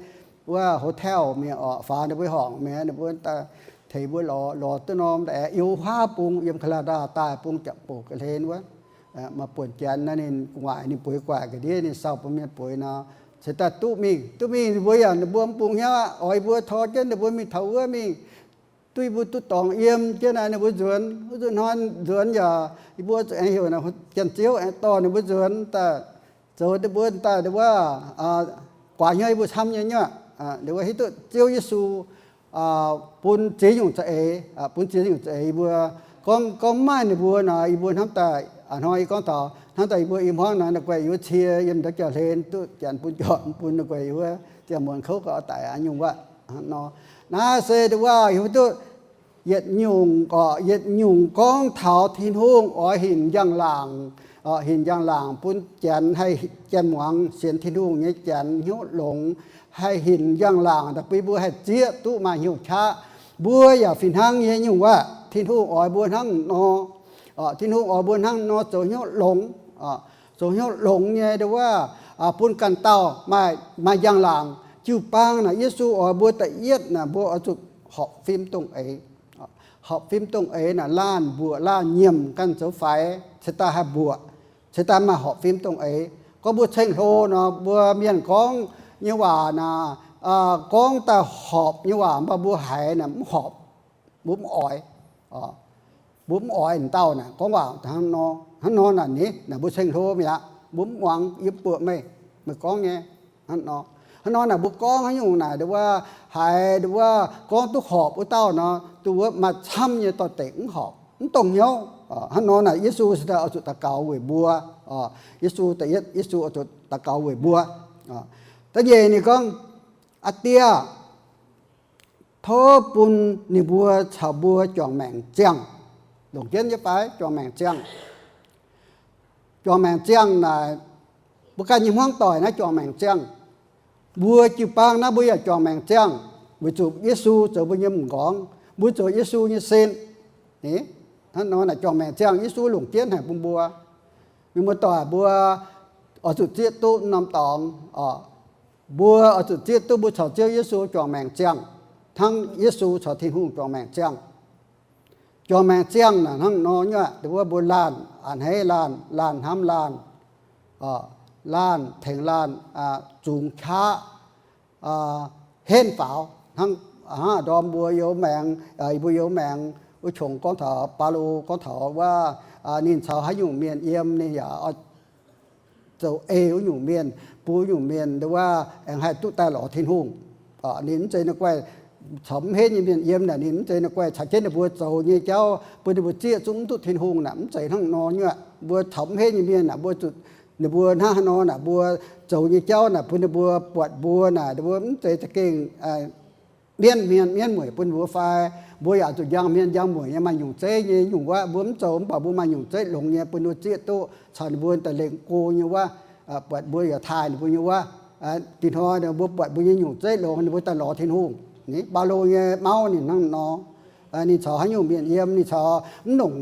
wuov hotel mingh orqc, faaux ninh mbuo horngc mingh, ninh mbuo tengx mbuo lorz, lorz duqv norm daaih aeqv, yiem huaav bung, yiem Canada daaih bung japc boc ga'hlen wuov. Maaih buonc janx naaiv ninh gu'nguaaic ninh bueix gu'nguaaic ga'ndiev ninh sau bun mienh bueix nor, ceix daaih duqv mingh. Duqv mingh ninh mbuo yaac, ninh mbuo mv bungx hnyouv aqv, oix yie mbuo tov jienv ninh mbuo mingh taux wuov mingh, duqv yie mbuo duqv dorngx yiem jienv naaiv ninh mbuo nzuonx. Wuov nzunc hnoi nzuonx yaac yie mbuo aengx heuc naaic Janx-Ziouv aengx dorh ninh mbuo nzuonx daaih, zoux ninh mbuo daaih wuov guaax hnyouv yie mbuo camv nyei nyei. Ninh mbuo hiuv duqv Ziouv Yesu bun ziex nyungc za'eix, bun ziex nyungc za'eix mbuo. Gorngv, gorngv maaih ninh mbuo nor, yie mbuo hnamv daaih, a'hnoi yie gorngv taux hnamv daaih yie mbuo i hmuangv naaiv, naaiv guaih yie mbuo cie yiem ndortv jauv-hlen duqv janx bun jorm bun, naaiv guaih yie mbuo ziangh muonz kouv gau daic aqv nyungc wuov. Naaiv se nduov wuov hiuv duqv yietc nyungc, yietc nyungc gorngv taux Tin-Hungh oix hinc njang-laangc, hinc njang-laangc bun janx haih, janx muangx sienx Tin-Hungh nyei janx hnyouv longx, haih hinc njang-laangc daaih bun mbuo haih zieqv duqv maaih hnyouv qaqv. Mbuo yaac fih hnangv nyei nyungc wuov, Tin-Hungh oix mbuo hnangv nor. Tin-Hungh oix mbuo hnangv nor zoux hnyouv longx, zoux hnyouv longx nyei nduov wuov, bun ganh dauh maaih, maaih njang-laangc. Jiu-baang naaic Yesu oix mbuo da'yietv naaic mbuo oix zuqc horpc fim dongh eix. Horpc fim dongh eix naaic laanh mbuoqc laanh nyiemc ganh zoux faix cingx daaih haih mbuoqc, cingx daaih maaih horpc fim dongh eix. Gorngv mbuo ceng-hlo nor, mbuo mienh gorngv nyei waac naaic, gorngv daaih horpc nyei waac mv baac mbuo haiz naaic mv horpc, mbuo mv oix. Mbuo mv oix dauh naaic gorngv waac hnangv nor, hnangv nor naaic ni, naaic mbuo ceng-hlo mi'aqv, mbuo mv muangx, yie mv buoqc meih, meih gorngv nyei. Hnangv nor, hnangv nor naaic mbuo gorngv haaix nyungc naaic nduov wuov, haiz nduov wuov gorngv duqv horpc wuov dauh nor, duqv wuov maaih camv nyei dorh dengc mv horpc, mv dongh hnyouv. Hnangv nor naaic Yesu se daaih oix zuqc daux gaux weic mbuo. Yesu da'yietv, Yesu oix zuqc daux gaux weic mbuo. Da'nyeic ninh gorngv, Aa Die, tov bun ninh mbuo caux mbuo juangc maengc ziangh. Longc jienv nyei fai? Juangc maengc ziangh. Juangc maengc ziangh naaic, mbuo ganh nyei hmuangv doic naaiv juangc maengc ziangh. Mbuo jiu-baang naaiv mbuo yaac juangc maengc ziangh, weic zuqc Yesu zoux mbuo nyei m'nqorngv, mbuo zoux Yesu nyei sin. Hnangv nor naaic juangc maengc ziangh Yesu longc jienv haic bun mbuo. Mienh muoz-doic, mbuo oix zuqc zieqv duqv norm dorngx oc. Mbuo oix zuqc zieqv duqv mbuo caux Ziouv Yesu juangc maengc ziangh, hnangv Yesu caux Tin-Hungh juangc maengc ziangh. Juangc maengc ziangh naaic hnangv nor nyuoqc, nduov wuov mbuo laanh a'hneiv laanh, laanh hnamv laanh, laanh tengx laanh, zungx qaqv, henv faaux. Hnangv, hnangv ndorm mbuo youz maengx, mbuo youz maengx wuov qongx gorngv taux Baulo gorngv taux wuov, ninh caux haaix nyungc mienh yiem ninh yaac zoux ei wuov nyungc mienh, bun wuov nyungc mienh nduov wuov aengx haih duqv daaih lorz Tin-Hungh. Ninh mv zeiz ninh guaih caux mv henv nyei mienh yiem naaic, ninh mv zeiz ninh guaih caux jienv ninh mbuo zoux nyei jauv bun ninh mbuo zieqv zungv mv duqv Tin-Hungh naaic, mv zeiz hnangv nor nyuoqc. Mbuo caux mv henv nyei mienh naaic, mbuo zuqc, ninh mbuo hnangv haaix nor naaic, mbuo zoux nyei jauv naaic bun ninh mbuo buatc mbuo naaic, ninh mbuo mv zeiz za'gengh mienv hmien mienv mueic bun mbuo fai? Mbuo yaac zuqc njang hmien njang mueic nyei, maaih nyungc zeiv nyei nyungc wuov. Mbuo mv zoux mv baac mbuo maaih nyungc zeiv longx nyei bun ninh mbuo zieqv duqv caux ninh mbuo daaih lengh go nyei wuov, buatc mbuo yaac taaih ninh mbuo nyei wuov. Dinh hnoi mbuo buatc mbuo nyei nyungc zeiv longx, ninh mbuo daaih lorz Tin-Hungh. Ni Baulo nyei mauv ninh hnangv nor. Ninh caux haaix nyungc mienh yiem, ninh caux mv nongc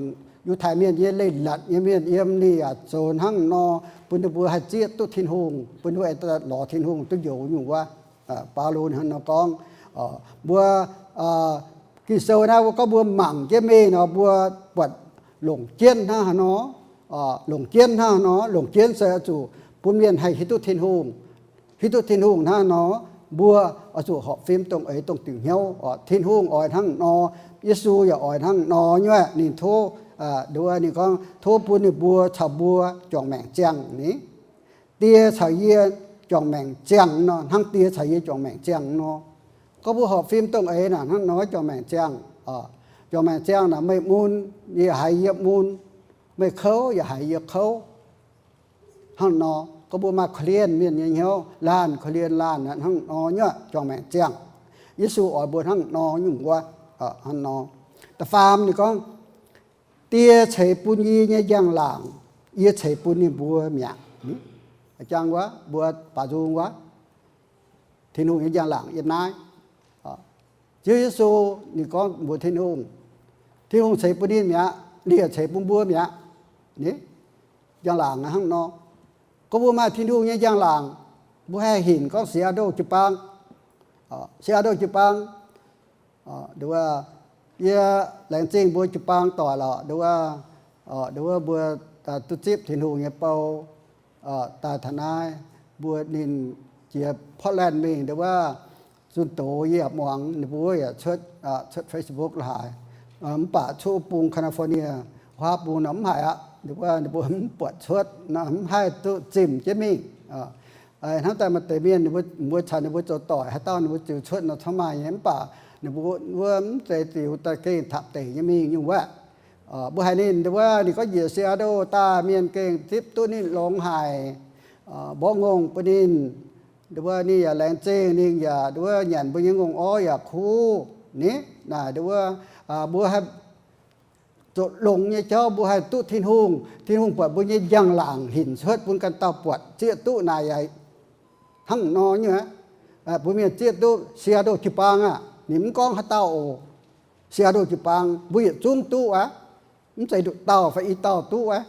Yiutai Mienh nyei leiz-latc nyei mienh yiem, ninh yaac zoux hnangv nor bun ninh mbuo haih zieqv duqv Tin-Hungh, bun ninh mbuo aengx daaih lorz Tin-Hungh duqv njoux nyungc wuov. Baulo ninh hnangv nor gorngv, mbuo, Ging-Sou naaiv mbuo gorngv mbuo mangc jienv mingh nor, mbuo buatc longc jienv hnangv haaix nor, longc jienv hnangv haaix nor, longc jienv se oix zuqc bun mienh haih hiuv duqv Tin-Hungh. Hiuv duqv Tin-Hungh hnangv haaix nor, mbuo oix zuqc horpc fim dongh eix dongh diuc hnyouv. Tin-Hungh oix hnangv nor, Yesu yaac oix hnangv nor nyuoqc. Ninh tov, nduov ninh gorngv tov bun ninh mbuo caux mbuo juangc maengc ziangh ni. Die caux yie juangc maengc ziangh nor, hnangv die caux yie juangc maengc ziangh nor. Gorngv mbuo horpc fim dongh eix naaic hnangv nor juangc maengc ziangh. Juangc maengc ziangh naaic meih mun, yie haiz yie mun, meih kouv yaac haiz yie kouv. Hnangv nor, gorngv mbuo maaih korv-lienh mienh nyei hnyouv, laanh korv-lienh laanh hnangv nor nyuoqc juangc maengc ziangh. Yesu oix mbuo hnangv nor nyungc wuov. Hnangv nor, da'faam ninh gorngv, Die ceix bun yie nyei njang-laangc, yie ceix bun ninh mbuo mi'aqv. Jang wuov, mbuo baaux nzung wuov, Tin-Hungh nyei njang-laangc yiem naaiv. Ziouv Yesu ninh gorngv mbuox Tin-Hungh, Tin-Hungh ceix bun ninh mi'aqv, ninh yaac ceix bun mbuo mi'aqv. Ni, njang-laangc hnangv nor. Gorngv mbuo maaih Tin-Hungh nyei njang-laangc, mbuo haih hinc gorngv Seattle jiu-baang, Seattle jiu-baang, nduov, yie laengz zingh mbuo jiu-baang doic lorqc, nduov, nduov mbuo duqv zipv Tin-Hungh nyei bou daaih taux naaiv, mbuo ninh jiex Portland mingh, nduov, zunh doz yie yaac muangx ninh mbuo yaac cuotv, cuotv Facebook la'haaix. Mv baac cuotv wuov bung California, wuov bung nor mv haiz aqv, nduov, ninh mbuo mv buatc cuotv nor, mv haih duqv zimh jienv mingh. Hnamv daaih maaih deix mienh ninh mbuo, mbuo caux ninh mbuo zoux doic, haaix dauh ninh mbuo ziux cuotv nor cangv maaih nyei, mv baac Ninh mbuo wuov mv zeiz ziux daaih gengh tapc deic nyei mingh nyungc wuov. Mbuo haiz ninh wuov, ninh gorngv njiec Seattle daaih, mienh gengh zipv duqv ninh longx haic, mborqv ngongh bun ninh. Wuov ninh yaac laengz zingh, ninh yaac wuov nyanc mbuo nyei ngongh orv yaac kuv. Ni naaic wuov, mbuo haih zoux longx nyei jauv, mbuo haih duqv Tin-Hungh. Tin-Hungh buatc mbuo nyei njang-laangc hinc cuotv bun ganh dauh buatc zieqv duqv naaic yaac hnangv nor nyei. Mbuo mienh zieqv duqv Seattle jiu-baang aah, ninh mv gorngv haaix dauh oc. Seattle jiu-baang mbuo yietc zungv duqv aqv. Mv zeiz nduqc dauh fai i dauh duqv aqv.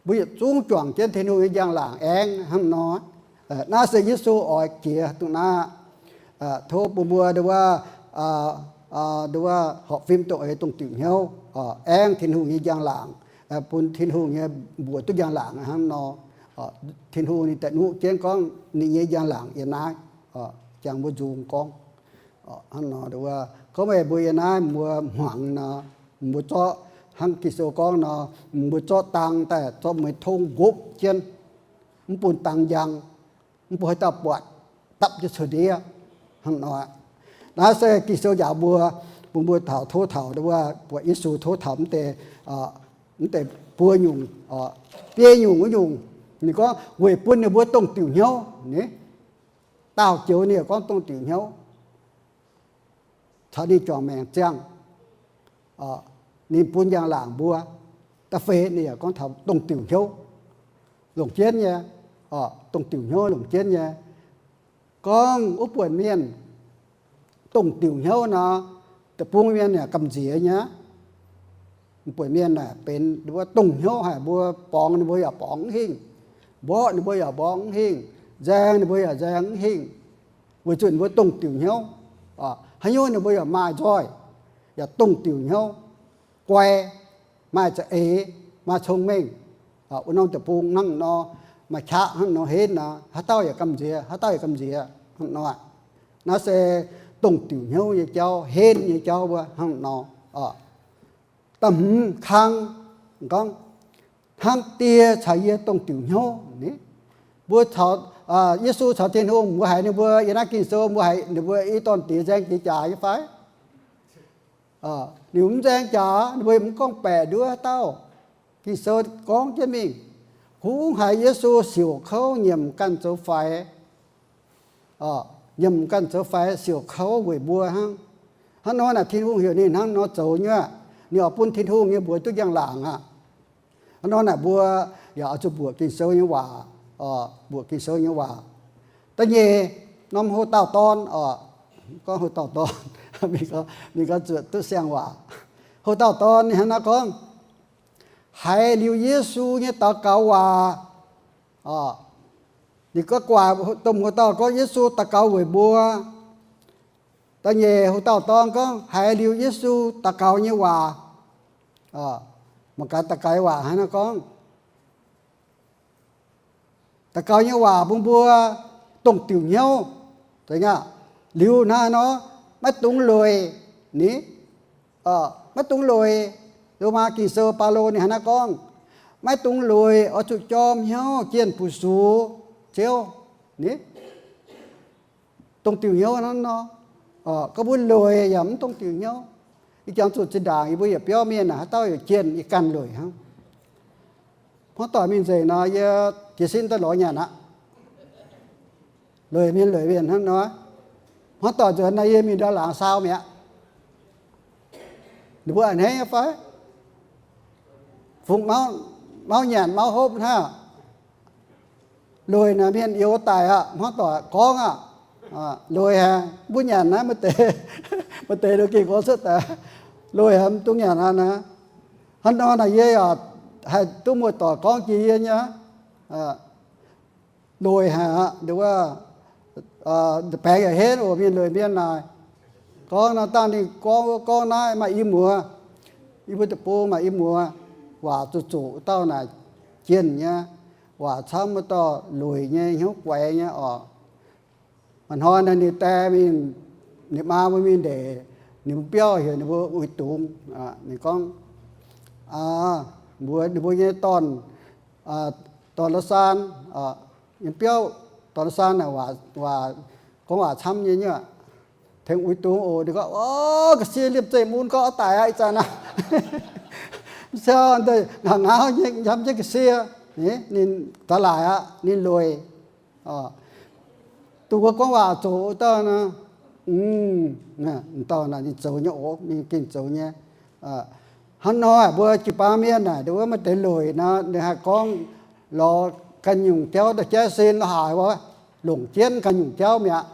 Mbuo yietc zungv juangc jienv Tin-Hungh nyei njang-laangc aengx hnangv nor. Naaiv se Yesu oix jiex dongh naaiv. Tov bun mbuo nduov, nduov horpc fim dongh eix dongh diuc hnyouv, aengx Tin-Hungh nyei njang-laangc, bun Tin-Hungh nyei mbuox duqv njang-laangc hnangv nor. Tin-Hungh ninh daaih nuqv jienv gorngv ninh nyei njang-laangc yiem naaiv, jangx mbuo nzung gorngv. Hnangv nor nduov, gorngv meih mbuo yiem naaiv mbuo hmuangx nor, mbuo zorqv hnangv Ging-Sou gorngv nor, mbuo zorqv dang daaih zorqv meih tong nqopv jienv, mv bun dang njang, mv bun haaix dauh buatc, dapv jienv cuotv ndiev. Hnangv nor, naaiv se Ging-Sou njaaux mbuo, bun mbuo taux tov taux nduov, buatc Yesu tov taux mv deix, mv deix buo nyungc, biei nyungc wuov nyungc. Ninh gorngv weic bun ninh mbuo dongh diuc hnyouv ni. Daauh joux ninh gorngv dongh diuc hnyouv caux ninh juangc maengc ziangh, ninh bun njang-laangc mbuo. Da'feix ninh yaac gorngv taux dongh diuc hnyouv longc jienv nyei, dongh diuc hnyouv longc jienv nyei. Gorngv wuov buonc mienh dongh diuc hnyouv nor, deic-bung mienh yaac gamh nziex nyei. Buonc mienh naaic benx wuov dongh hnyouv haic, mbuo borngz ninh mbuo yaac borngz mv hingh, mborqv ninh mbuo yaac mborqv mv hingh, nzaeng ninh mbuo yaac nzaeng mv hingh, weic zuqc ninh mbuo dongh diuc hnyouv. Haaix nyungc ninh mbuo yaac maaih nzoih, yaac dongh diuc hnyouv, guai, maaih za'eix, maaih cong-mengh. Wuov norm deic-bung hnangv nor, maaih qaqv hnangv nor henv nor, haaix dauh yaac gamh nziex, haaix dauh yaac gamh nziex hnangv nor. Naaiv se dongh diuc hnyouv nyei jauv, henv nyei jauv wuov hnangv nor. Da'hmz kang gorngv, hnamv Die caux yie dongh diuc hnyouv ni. Mbuo caux, Yesu caux Tin-Hungh, mbuo haiz ninh mbuo yiem naaiv Ging-Sou, mbuo haiz ninh mbuo i dorn-diex nzaeng jiex jaax nyei fai? Ninh mbuo mv nzaeng jaax, ninh mbuo mv gorngv-baeqc nduov haaix dauh. Ging-Sou gorngv jienv mingh, kungx haiz Yesu siouc kouv nyiemc ganh zoux faix. Nyiemc ganh zoux faix siouc kouv weic mbuo hnangv. Hnangv nor naaic Tin-Hungh heuc ninh hnangv nor zoux nyei aqv. Ninh oix bun Tin-Hungh nyei mbuox duqv njang-laangc aqv. Hnangv nor naaic mbuo yaac oix zuqc mbuoqc Ging-Sou nyei waac, mbuoqc Ging-Sou nyei waac. Da'nyeic, norm houh dauh dorn, gorngv houh dauh dorn, mingh gorngv zuotc duqv siang-waac. Houh dauh dorn ninh hnangv naaiv gorngv, haiz liuz Yesu nyei daux gaux waac, ninh gorngv guaax domh houh dauh gorngv Yesu daux gaux weic mbuo. Da'nyeic houh dauh dorn gorngv haiz liuz Yesu daux gaux nyei waac. Mangc gaax daux gaux nyei waac hnangv naaiv gorngv, daux gaux nyei waac bun mbuo dongh diuc hnyouv. Liuz naaiv nor, maiv dungx lueic ni, maiv dungx lueic. Lomaa Ging-Sou Baulo ninh hnangv naaiv gorngv, maiv dungx lueic, oix zuqc jorm hnyouv jienh bun sux Ziouv ni. Dongh diuc hnyouv hnangv nor. Gorngv mbuo lueic yaac mv dongh diuc hnyouv. Yie jangx zuqc zinh ndaangc yie mbuo yietc biauv mienh naaic haaix dauh yaac jienh yie ganh lueic hnangv. Hmuangv doic mingh nzengc nor, yie jiez sin daaih lorz nyanc aqv. Lueic mienh lueic mienh hnangv nor. Hmuangv doic nzuonx nor, yie mingh ndau laangz saau mi'aqv. Ninh mbuo a'hneiv nyei fai? Fungx mauv nyanc mauv hopv hnangv. Lueic naaic mienh youz daic aqv, hmuangv doic gorngv aqv. Lueic haic, mbuo nyanc naaiv maaih deix, maaih deix ninh gengh gorngv cuotv daaih, lueic haic, mv dungx nyanc aqv naaiv. Hnangv nor naaic yie yaac haih duqv muoz-doic gorngv jiex yie nyei. Lueic haic aqv, baengx yaac henv oc, mienh lueic mienh naaic. Gorngv nor dangh ninh gorngv wuov gorngv naaiv maaih i muoz, yie mbuo deic-bung maaih i muoz, waac zuqc zuqc dauh naaic jienh nyei, waac camv wuov dauh lueic nyei, hnyouv guaix nyei oc. Maaih hnoi naaic ninh die mingh, ninh maa mbuo mingh ndeic ninh mbuo biauv heuc ninh mbuo uix dungz. Ninh gorngv, mbuox ninh mbuo nyei dorn, dorn La'saan, yiem biauv dorn La'saan naaic waac, gorngv waac camv nyei nyei aqv. tengx uix dungz oc. Ninh gorngv, o, ga'sie liemh zeih mun gorngv oix daic aqv, ih zanc aqv. Mv cau deix ngangx ngauv nyei, njamv jienv ga'sie. Ninh daaih laaic aqv, ninh lueic. Dongh wuov gorngv waac zoux wuov dauh nor, dauh naaic ninh zoux nyei oc, ninh gengh zoux nyei. Hnangv nor mbuo jiu-baang mienh naaic, wuov maaih deix lueic nor, ninh haih gorngv lorz ganh nyungc jauv daaih jaiv sin la'haaix wuov, longc jienv ganh nyungc jauv mi'aqv.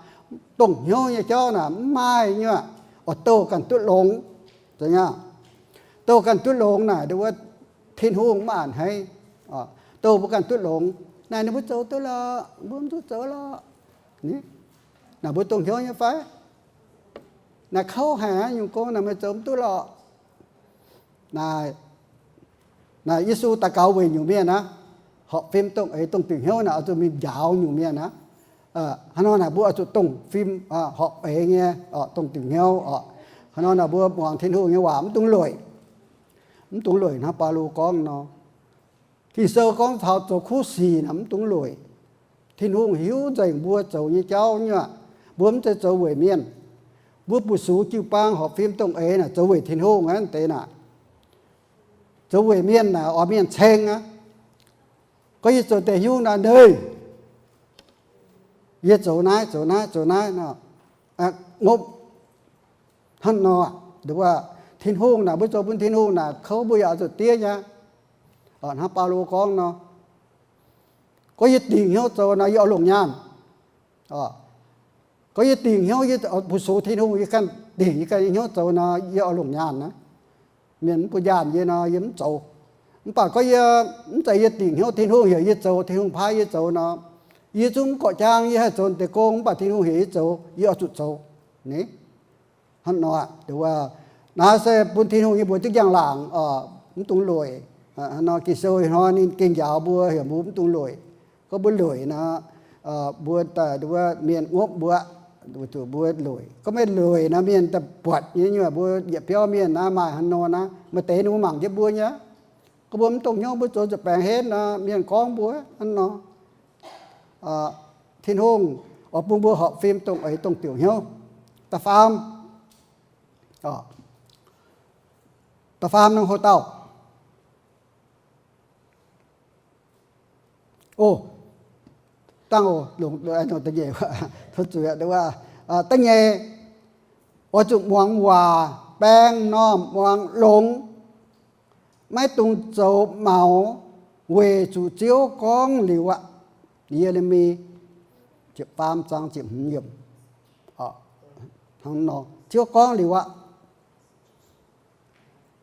Dongh hnyouv nyei jauv naaic mv maaih nyei, oix douh ganh duqv longx. Douh ganh duqv longx naaic, wuov Tin-Hungh mv a'hneiv. Douh mbuo ganh duqv longx, naaic ninh mbuo zoux duqv lorqc, mbuo mv duqv zoux lorqc. Naaic mbuo dongh hnyouv nyei fai? Naaic kouv haic aqv, nyungc gong naaic meih zoux mv duqv lorqc. Naaic, naaic Yesu daux gaux weic nyungc mienh aqv. Horpc fim dongh eix dongh diuc hnyouv naaic oix zuqc mingh njaaux nyungc mienh aqv. Hnangv nor naaic mbuo oix zuqc dongh fim horpc eix nyei, dongh diuc hnyouv oc. Hnangv nor naaic mbuo muangx Tin-Hungh nyei waac mv dungx lueic. Mv dungx lueic hnangv Baulo gorngv nor. Ging-Sou gorngv taux zoux kuv sic naaic mv dungx lueic. Tin-Hungh hiuv nzengc mbuo zoux nyei jauv nyei aqv. Mbuo mv zeiz zoux weic mienh. Mbuo bu sux jiu-baang horpc fim dongh eix naaic zoux weic Tin-Hungh aqv deix naaic. Zoux weic mienh naaic oix mienh ceng aqv. Gorngv yie zoux deix hnyouv naaic, Ndeic, yie zoux naaiv zoux naaiv zoux naaiv nor, ngopv hnangv nor. Wuov Tin-Hungh naaic, mbuo zoux bun Tin-Hungh naaic, kouv mbuo yaac oix zuqc diev nyei. Hnangv Baulo gorngv nor, gorngv yie dingc hnyouv zoux nor, yie oix longc nyaanh. Gorngv yie dingc hnyouv, yie bu sux Tin-Hungh, yie ganh dingc yie ganh nyei hnyouv zoux nor, yie oix longc nyaanh aqv. Mienh mv bun nyaanh yie nor, yie mv zoux. Mv baac gorngv yie, mv zeiz yie dingc hnyouv, Tin-Hungh heuc yie zoux, Tin-Hungh paaiv yie zoux nor, yie zungv mv gorqv jaang, yie haih zoux deix gong, mv baac Tin-Hungh heuc yie zoux, yie oix zuqc zoux. Hnangv nor, naaiv se bun Tin-Hungh nyei mbuox duqv njang-laangc, mv dungx lueic. Nor Ging-Sou hnoi ninh gengh njaaux mbuo, heuc mbuo mv dungx lueic. Gorngv mbuo lueic nor, mbuo daaih mienh ngopv mbuo, mbuo lueic. Gorngv maiv lueic nor, mienh daaih buatc nyei. Mbuo yietc biauv mienh naaiv maaih hnangv nor naaiv, maaih deix ninh mbuo mangc jienv mbuo nyei. Gorngv mbuo mv dongh hnyouv, mbuo zoux nza'baengx henv nor, mienh gorngv mbuo hnangv nor. Tin-Hungh oix bun mbuo horpc fim dongh eix dongh diuc hnyouv. Da'faam, da'faam norm hlo dauh. O, dangh, da'nyeic, da'nyeic, oix zuqc muangx waac, baeng m'normh muangx longx. Maiv dungx zoux maux, weic zuqc Ziouv gorngv liuz aqv. Ye^le^mi ziepc faam zaang ziepc hmz yiemc. Ziouv gorngv liuz aqv.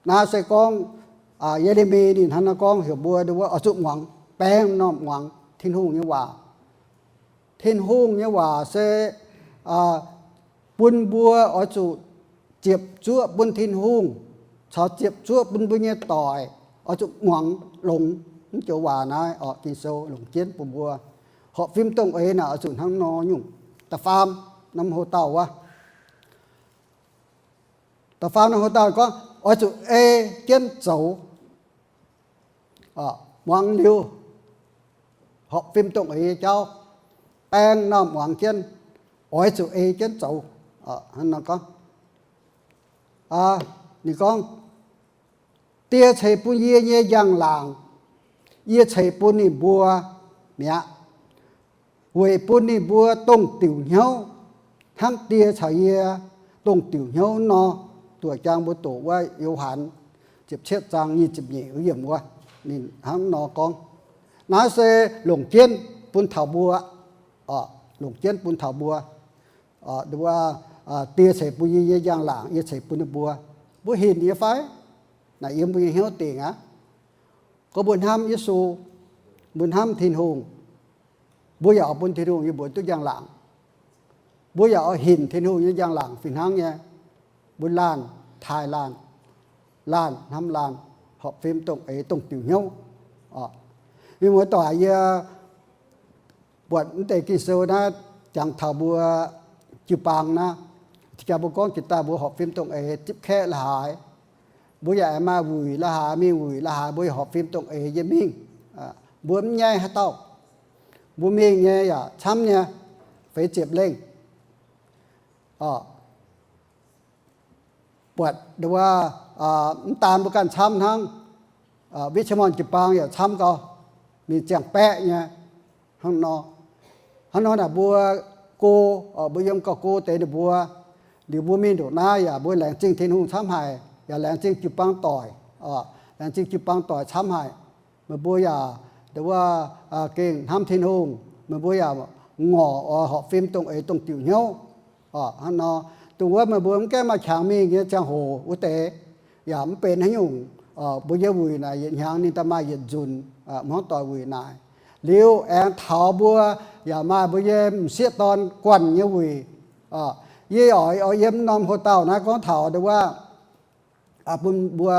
Naaiv se gorngv Ye^le^mi ninh hnangv naaiv gorngv heuc mbuo oix zuqc muangx, baeng m'normh muangx Tin-Hungh nyei waac. Tin-Hungh nyei waac se bun mbuo oix zuqc ziepc zuoqv bun Tin-Hungh, caux ziepc zuoqv bun mbuo nyei doic, oix zuqc muangx longx mv joux waac naaiv oc. Ging-Sou longc jienv bun mbuo horpc fim dongh eix naaic oix zuqc hnangv nor nyungc. Da'faam norm hlo dauh wuov. Da'faam norm hlo dauh gorngv oix zuqc ei jienv zoux. Muangx liuz, horpc fim dongh eix nyei jauv, baeng m'normh muangx jienv, oix zuqc ei jienv zoux. Hnangv nor gorngv, ninh gorngv, Die ceix bun yie nyei njang-laangc, yie ceix bun ninh mbuo mi'aqv, weic bun ninh mbuo dongh diuc hnyouv, hnangv Die caux yie dongh diuc hnyouv nor. Doqc jang mbuo doqc wuov Yo^han ziepc cietv zaang nyic ziepc nyeic yiemc wuov, ninh hnangv nor gorngv. Naaiv se longc jienv bun taux mbuo, longc jienv bun taux mbuo. Die ceix bun yie nyei njang-laangc, yie ceix bun ninh mbuo. Mbuo hinc nyei fai? Naaic yiem mbuo nyei hnyouv dingc aqv. Gorngv mbuo hnamv Yesu, mbuo hnamv Tin-Hungh, mbuo yaac oix bun Tin-Hungh nyei mbuox duqv njang-laangc. Mbuo yaac oix hinc Tin-Hungh nyei njang-laangc fih hnangv nyei. Mbuo laanh taaih laanh, laanh hnamv laanh, horpc fim dongh eix dongh diuc hnyouv. Mienh muoz-doic, yie buatc mv deix Ging-Sou naaiv jangx taux mbuo jiu-baang naaiv, jangx mbuo gorngv jiex daaih mbuo horpc fim dongh eix zipv kaeqv la'haaix, mbuo yaac maaih wuic la'haaix, mingh wuic la'haaix, mbuo yaac horpc fim dongh eix nyei mingh. Mbuo mv nyaiv haaix dauh, mbuo mingh nyei yaac camv nyei, feix ziepc lengh. buatc ndongc wuov, mv daan mbuo ganh camv hnangv, Witv Qiex Morn jiu-baang yaac camv gau, mingh ziangh baeqv nyei. Hnangv nor, hnangv nor naaic mbuo go, mbuo yiem gauh go deix ninh mbuo. Liuz mbuo mingh ndongc naaiv yaac mbuo laengz zingh Tin-Hungh camv haic, yaac laengz zingh jiu-baang doic, laengz zingh jiu-baang doic camv haic. Meih mbuo yaac ndongc wuov gengh hnamv Tin-Hungh, meih mbuo yaac ngorc oix horpc fim dongh eix dongh diuc hnyouv. Hnangv nor, dongh wuov meih mbuo mv gaengh maaih qangx mingh nyei ziangh hoc wuov deix, yaac mv benx haaix nyungc. Mbuo nyei wuic naaic yietc hnyangx ninh daaih maaih yietc nzunc, hmuangv doic wuic naaic. Liuz aengx taux mbuo yaac maaih mbuo nyei m'sieqv dorn guanh nyei wuic. Yie oix, oix yiem norm hoc dauh naaiv gorngv taux ndongc wuov bun mbuo,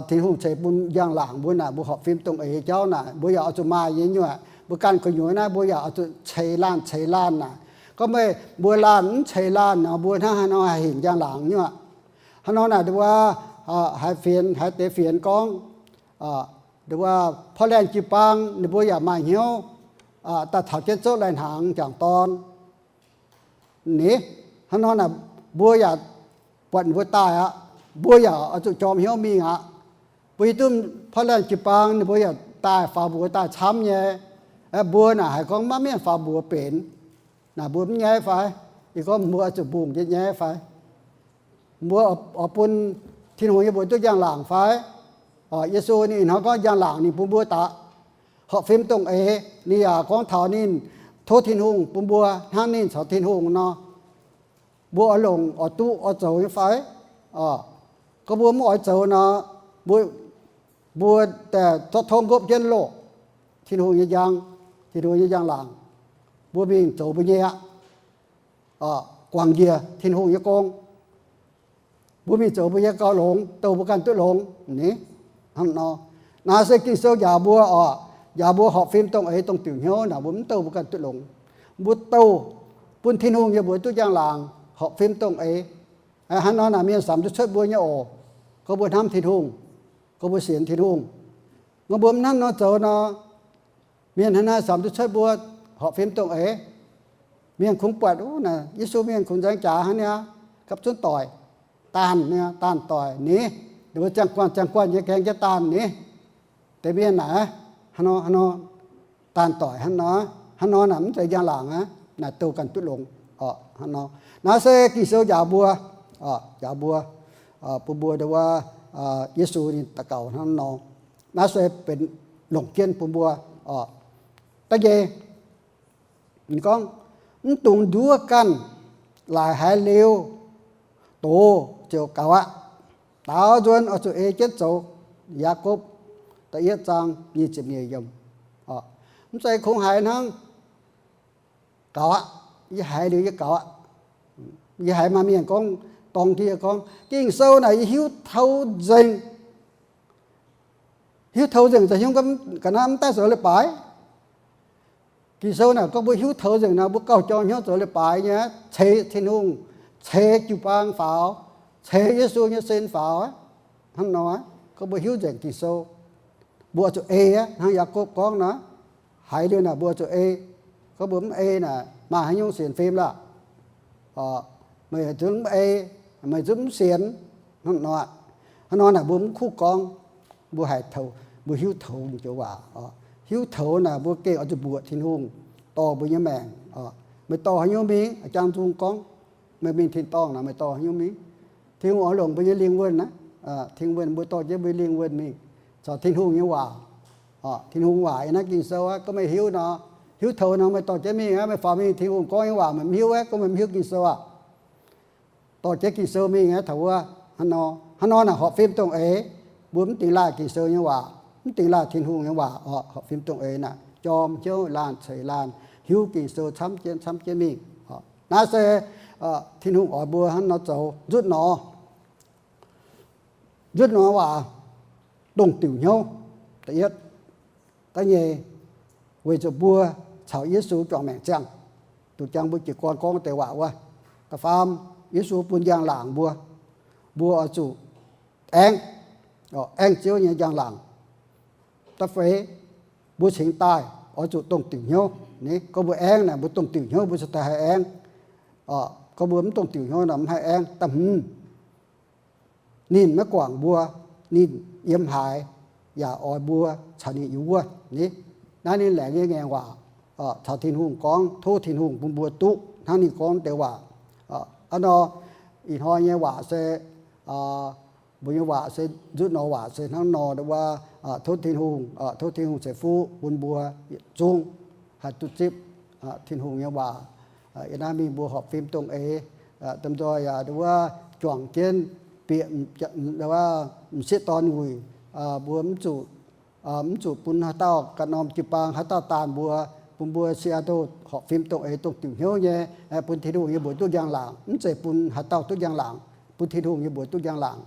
Tin-Hungh ceix bun njang-laangc mbuo naaic, mbuo horpc fim dongh eix jauv naaic, mbuo yaac oix zuqc maaih nyei nyuoqc. Mbuo ganh gu'nyuoz naaiv mbuo yaac oix zuqc ceix laanh ceix laanh naaic. Gorngv meih mbuo laanh mv ceix laanh nor, mbuo hnangv haaix nor haih hinc njang-laangc nyuoqc? Hnangv nor naaic ndongc wuov, haiz fienx, haiz deix fienx gorngv, ndongc wuov Portland jiu-baang ninh mbuo yaac maaih hnyouv daaih taux jienv zouv lai-hnaangx jangc dorn. Ni, hnangv nor naaic mbuo yaac buatc ninh mbuo daaih aqv. Mbuo yaac oix zuqc jorm hnyouv mingh aqv. Mbuo hiuv duqv Portland jiu-baang ninh mbuo yaac daaih faaux mbuox daaih camv nyei. Mbuo naaic haiz gorngv maiv mienh faaux mbuox benx, naaic mbuo mv nyaiv fai? Yie gorngv mbuo oix zuqc mbungh jienv nyaiv fai? Mbuo oix bun Tin-Hungh nyei mbuox duqv njang-laangc fai? Yesu ninh ih hnoi gorngv njang-laangc ninh bun mbuo daaih horpc fim dongh eix. Ninh yaac gorngv taux ninh tov Tin-Hungh bun mbuo hnangv ninh caux Tin-Hungh nor. Mbuo oix longc oix duqv oix zoux nyei fai? Gorngv mbuo mv oix zoux nor, mbuo, mbuo daaih zorqv tov nqopv jienv loh Tin-Hungh nyei njang, Tin-Hungh nyei njang-laangc. Mbuo mingh zoux mbuo nyei aqv. Guangc njiec Tin-Hungh nyei gong. Mbuo mingh zoux mbuo nyei gauh longx, douh mbuo ganh duqv longx. Ni, hnangv nor, naaiv se Ging-Sou njaaux mbuo oc, njaaux mbuo horpc fim dongh eix dongh diuc hnyouv naaic, mbuo mv douh mbuo ganh duqv longx. Mbuo douh bun Tin-Hungh nyei mbuox duqv njang-laangc, horpc fim dongh eix. Hnangv nor naaic mienh samx duqv cuotv mbuo nyei oc, gorngv mbuo hnamv Tin-Hungh, gorngv mbuo sienx Tin-Hungh. Nor mbuo mv hnangv nor zoux nor, mienh hnangv naaiv samx duqv cuotv mbuo horpc fim dongh eix. Mienh kungx buatc, uv, naaic Yesu mienh kungx nzaeng jaax hnangv niaa, gapv zunv doic, daanh niaa, daanh doic ni, ninh mbuo ziangh guanh ziangh guanh nyei gaeng jienv daanh ni. Deix mienh naaic, hnangv nor, hnangv nor, daanh doic hnangv nor, hnangv nor naaic mv zeiz njang-laangc aqv, naaic douh ganh duqv longx oc. Hnangv nor, naaiv se Ging-Sou njaaux mbuo, njaaux mbuo, bun mbuo ndongc wuov Yesu ninh daux gaux hnangv nor. Naaiv se benx longc jienv bun mbuo oc. Da'nyeic, ninh gorngv, mv dungx nduov ganh, laaic haiz liuz doz ziouc gaux aqv. Daaux nzuonx oix zuqc ei jienv zoux. Yaakopv da'yietv zaang nyic ziepc nyeic yiemc. Mv zeiz kungx haiz hnangv gaux aqv, yie haiz liuz yie gaux aqv. Yie haiz maaih mienh gorngv, dorng jienv yie gorngv, Ging-Sou naaic yie hiuv taux nzengc. Hiuv taux nzengc, za'gengh hiuv ga'naaiv mv daaih zoux leiz-baaix. Ging-Sou naaic gorngv mbuo hiuv taux nzengc nor, mbuo gauh jorm hnyouv zoux leiz-baaix nyei, ceix Tin-Hungh, ceix jiu-baang faaux, ceix Yesu nyei sin faaux. Hnangv nor, gorngv mbuo hiuv nzengc Ging-Sou, mbuo oix zuqc ei aqv. Hnangv Yaakopv gorngv nor, haiz liuz naaic mbuo oix zuqc ei. Gorngv mbuo mv ei naaic, maaih haaix nyungc sienx fim lorqc? Meih zungv mv ei, meih zungv mv sienx. Hnangv nor, hnangv nor naaic mbuo mv kuv gorngv, mbuo haih, mbuo hiuv taux ninh joux waac. Hiuv taux naaic mbuo gengh oix zuqc mbuoqc Tin-Hungh dorh mbuo nyei maengc. Meih dorh haaix nyungc mingh? Jang Nzung gorngv, meih mingh tin-dorngh naaic meih dorh haaix nyungc mingh? Tin-Hungh oix longc mbuo nyei lingh wuonh aqv. Tin-Hungh, mbuo dorh jienv mbuo lingh wuonh mingh caux Tin-Hungh nyei waac. Tin-Hungh waac yiem naaiv Ging-Sou aqv. Gorngv meih hiuv nor, hiuv taux nor meih dorh jienv mingh aqv. Meih faaux mingh Tin-Hungh gorngv nyei waac meih mv hiuv aqv, gorngv meih mv hiuv Ging-Sou aqv. Dorh jienv Ging-Sou mingh aqv. Taux wuov hnangv nor, hnangv nor naaic horpc fim dongh eix. Mbuo mv dingx laanh Ging-Sou nyei waac, mv dingx laanh Tin-Hungh nyei waac oc. Horpc fim dongh eix naaic jorm hnyouv laanh ceix laanh hiuv Ging-Sou camv jienv camv jienv mingh. Naaiv se Tin-Hungh oix mbuo hnangv nor zoux. Nzutv nor, nzutv nor waac, dongh diuc hnyouv. Da'yietv, da'nyeic, weic zuqc mbuo caux Yesu juangc maengc ziangh, duqv jangx mbuo jiez gorn gorngv deix waac wuov. Da'faam, Yesu bun njang-laangc mbuo, mbuo oix zuqc aengv, aengv Ziouv nyei njang-laangc. Da'feix, mbuo cingx daaih oix zuqc dongh diuc hnyouv. Ni, gorngv mbuo aengv naaic, mbuo dongh diuc hnyouv mbuo cingx daaih haih aengv. Gorngv mbuo mv dongh diuc hnyouv naaic mv haih aengv. Da'hmz, Ninh maiv guangc mbuo, ninh yiem haaix yaac oix mbuo caux ninh yuoz wuov ni. Naaiv ninh laengz nyei ngaengc waac caux Tin-Hungh gorngv, tov Tin-Hungh bun mbuo duqv hnangv ninh gorngv deix waac. Aa nor, ih hnoi nyei waac se, mbuo nyei waac se nzuqc nor, waac se hnangv nor wuov, tov Tin-Hungh, tov Tin-Hungh ceix fuqv bun mbuo yietc zungv haih duqv zipv Tin-Hungh nyei waac. Yiem naaiv mingh mbuo horpc fim dongh eix, domh nzoih yaac wuov juangc jienv bieqc m'sieqv dorn wuic, mbuo mv zuqc, mv zuqc bun haaix dauh ganh norm jiu-baang haaix dauh daanh mbuo, bun mbuo Seattle horpc fim dongh eix dongh diuc hnyouv nyei, bun Tin-Hungh nyei mbuox duqv njang-laangc. Mv zeiz bun haaix dauh duqv njang-laangc, bun Tin-Hungh nyei mbuox duqv njang-laangc.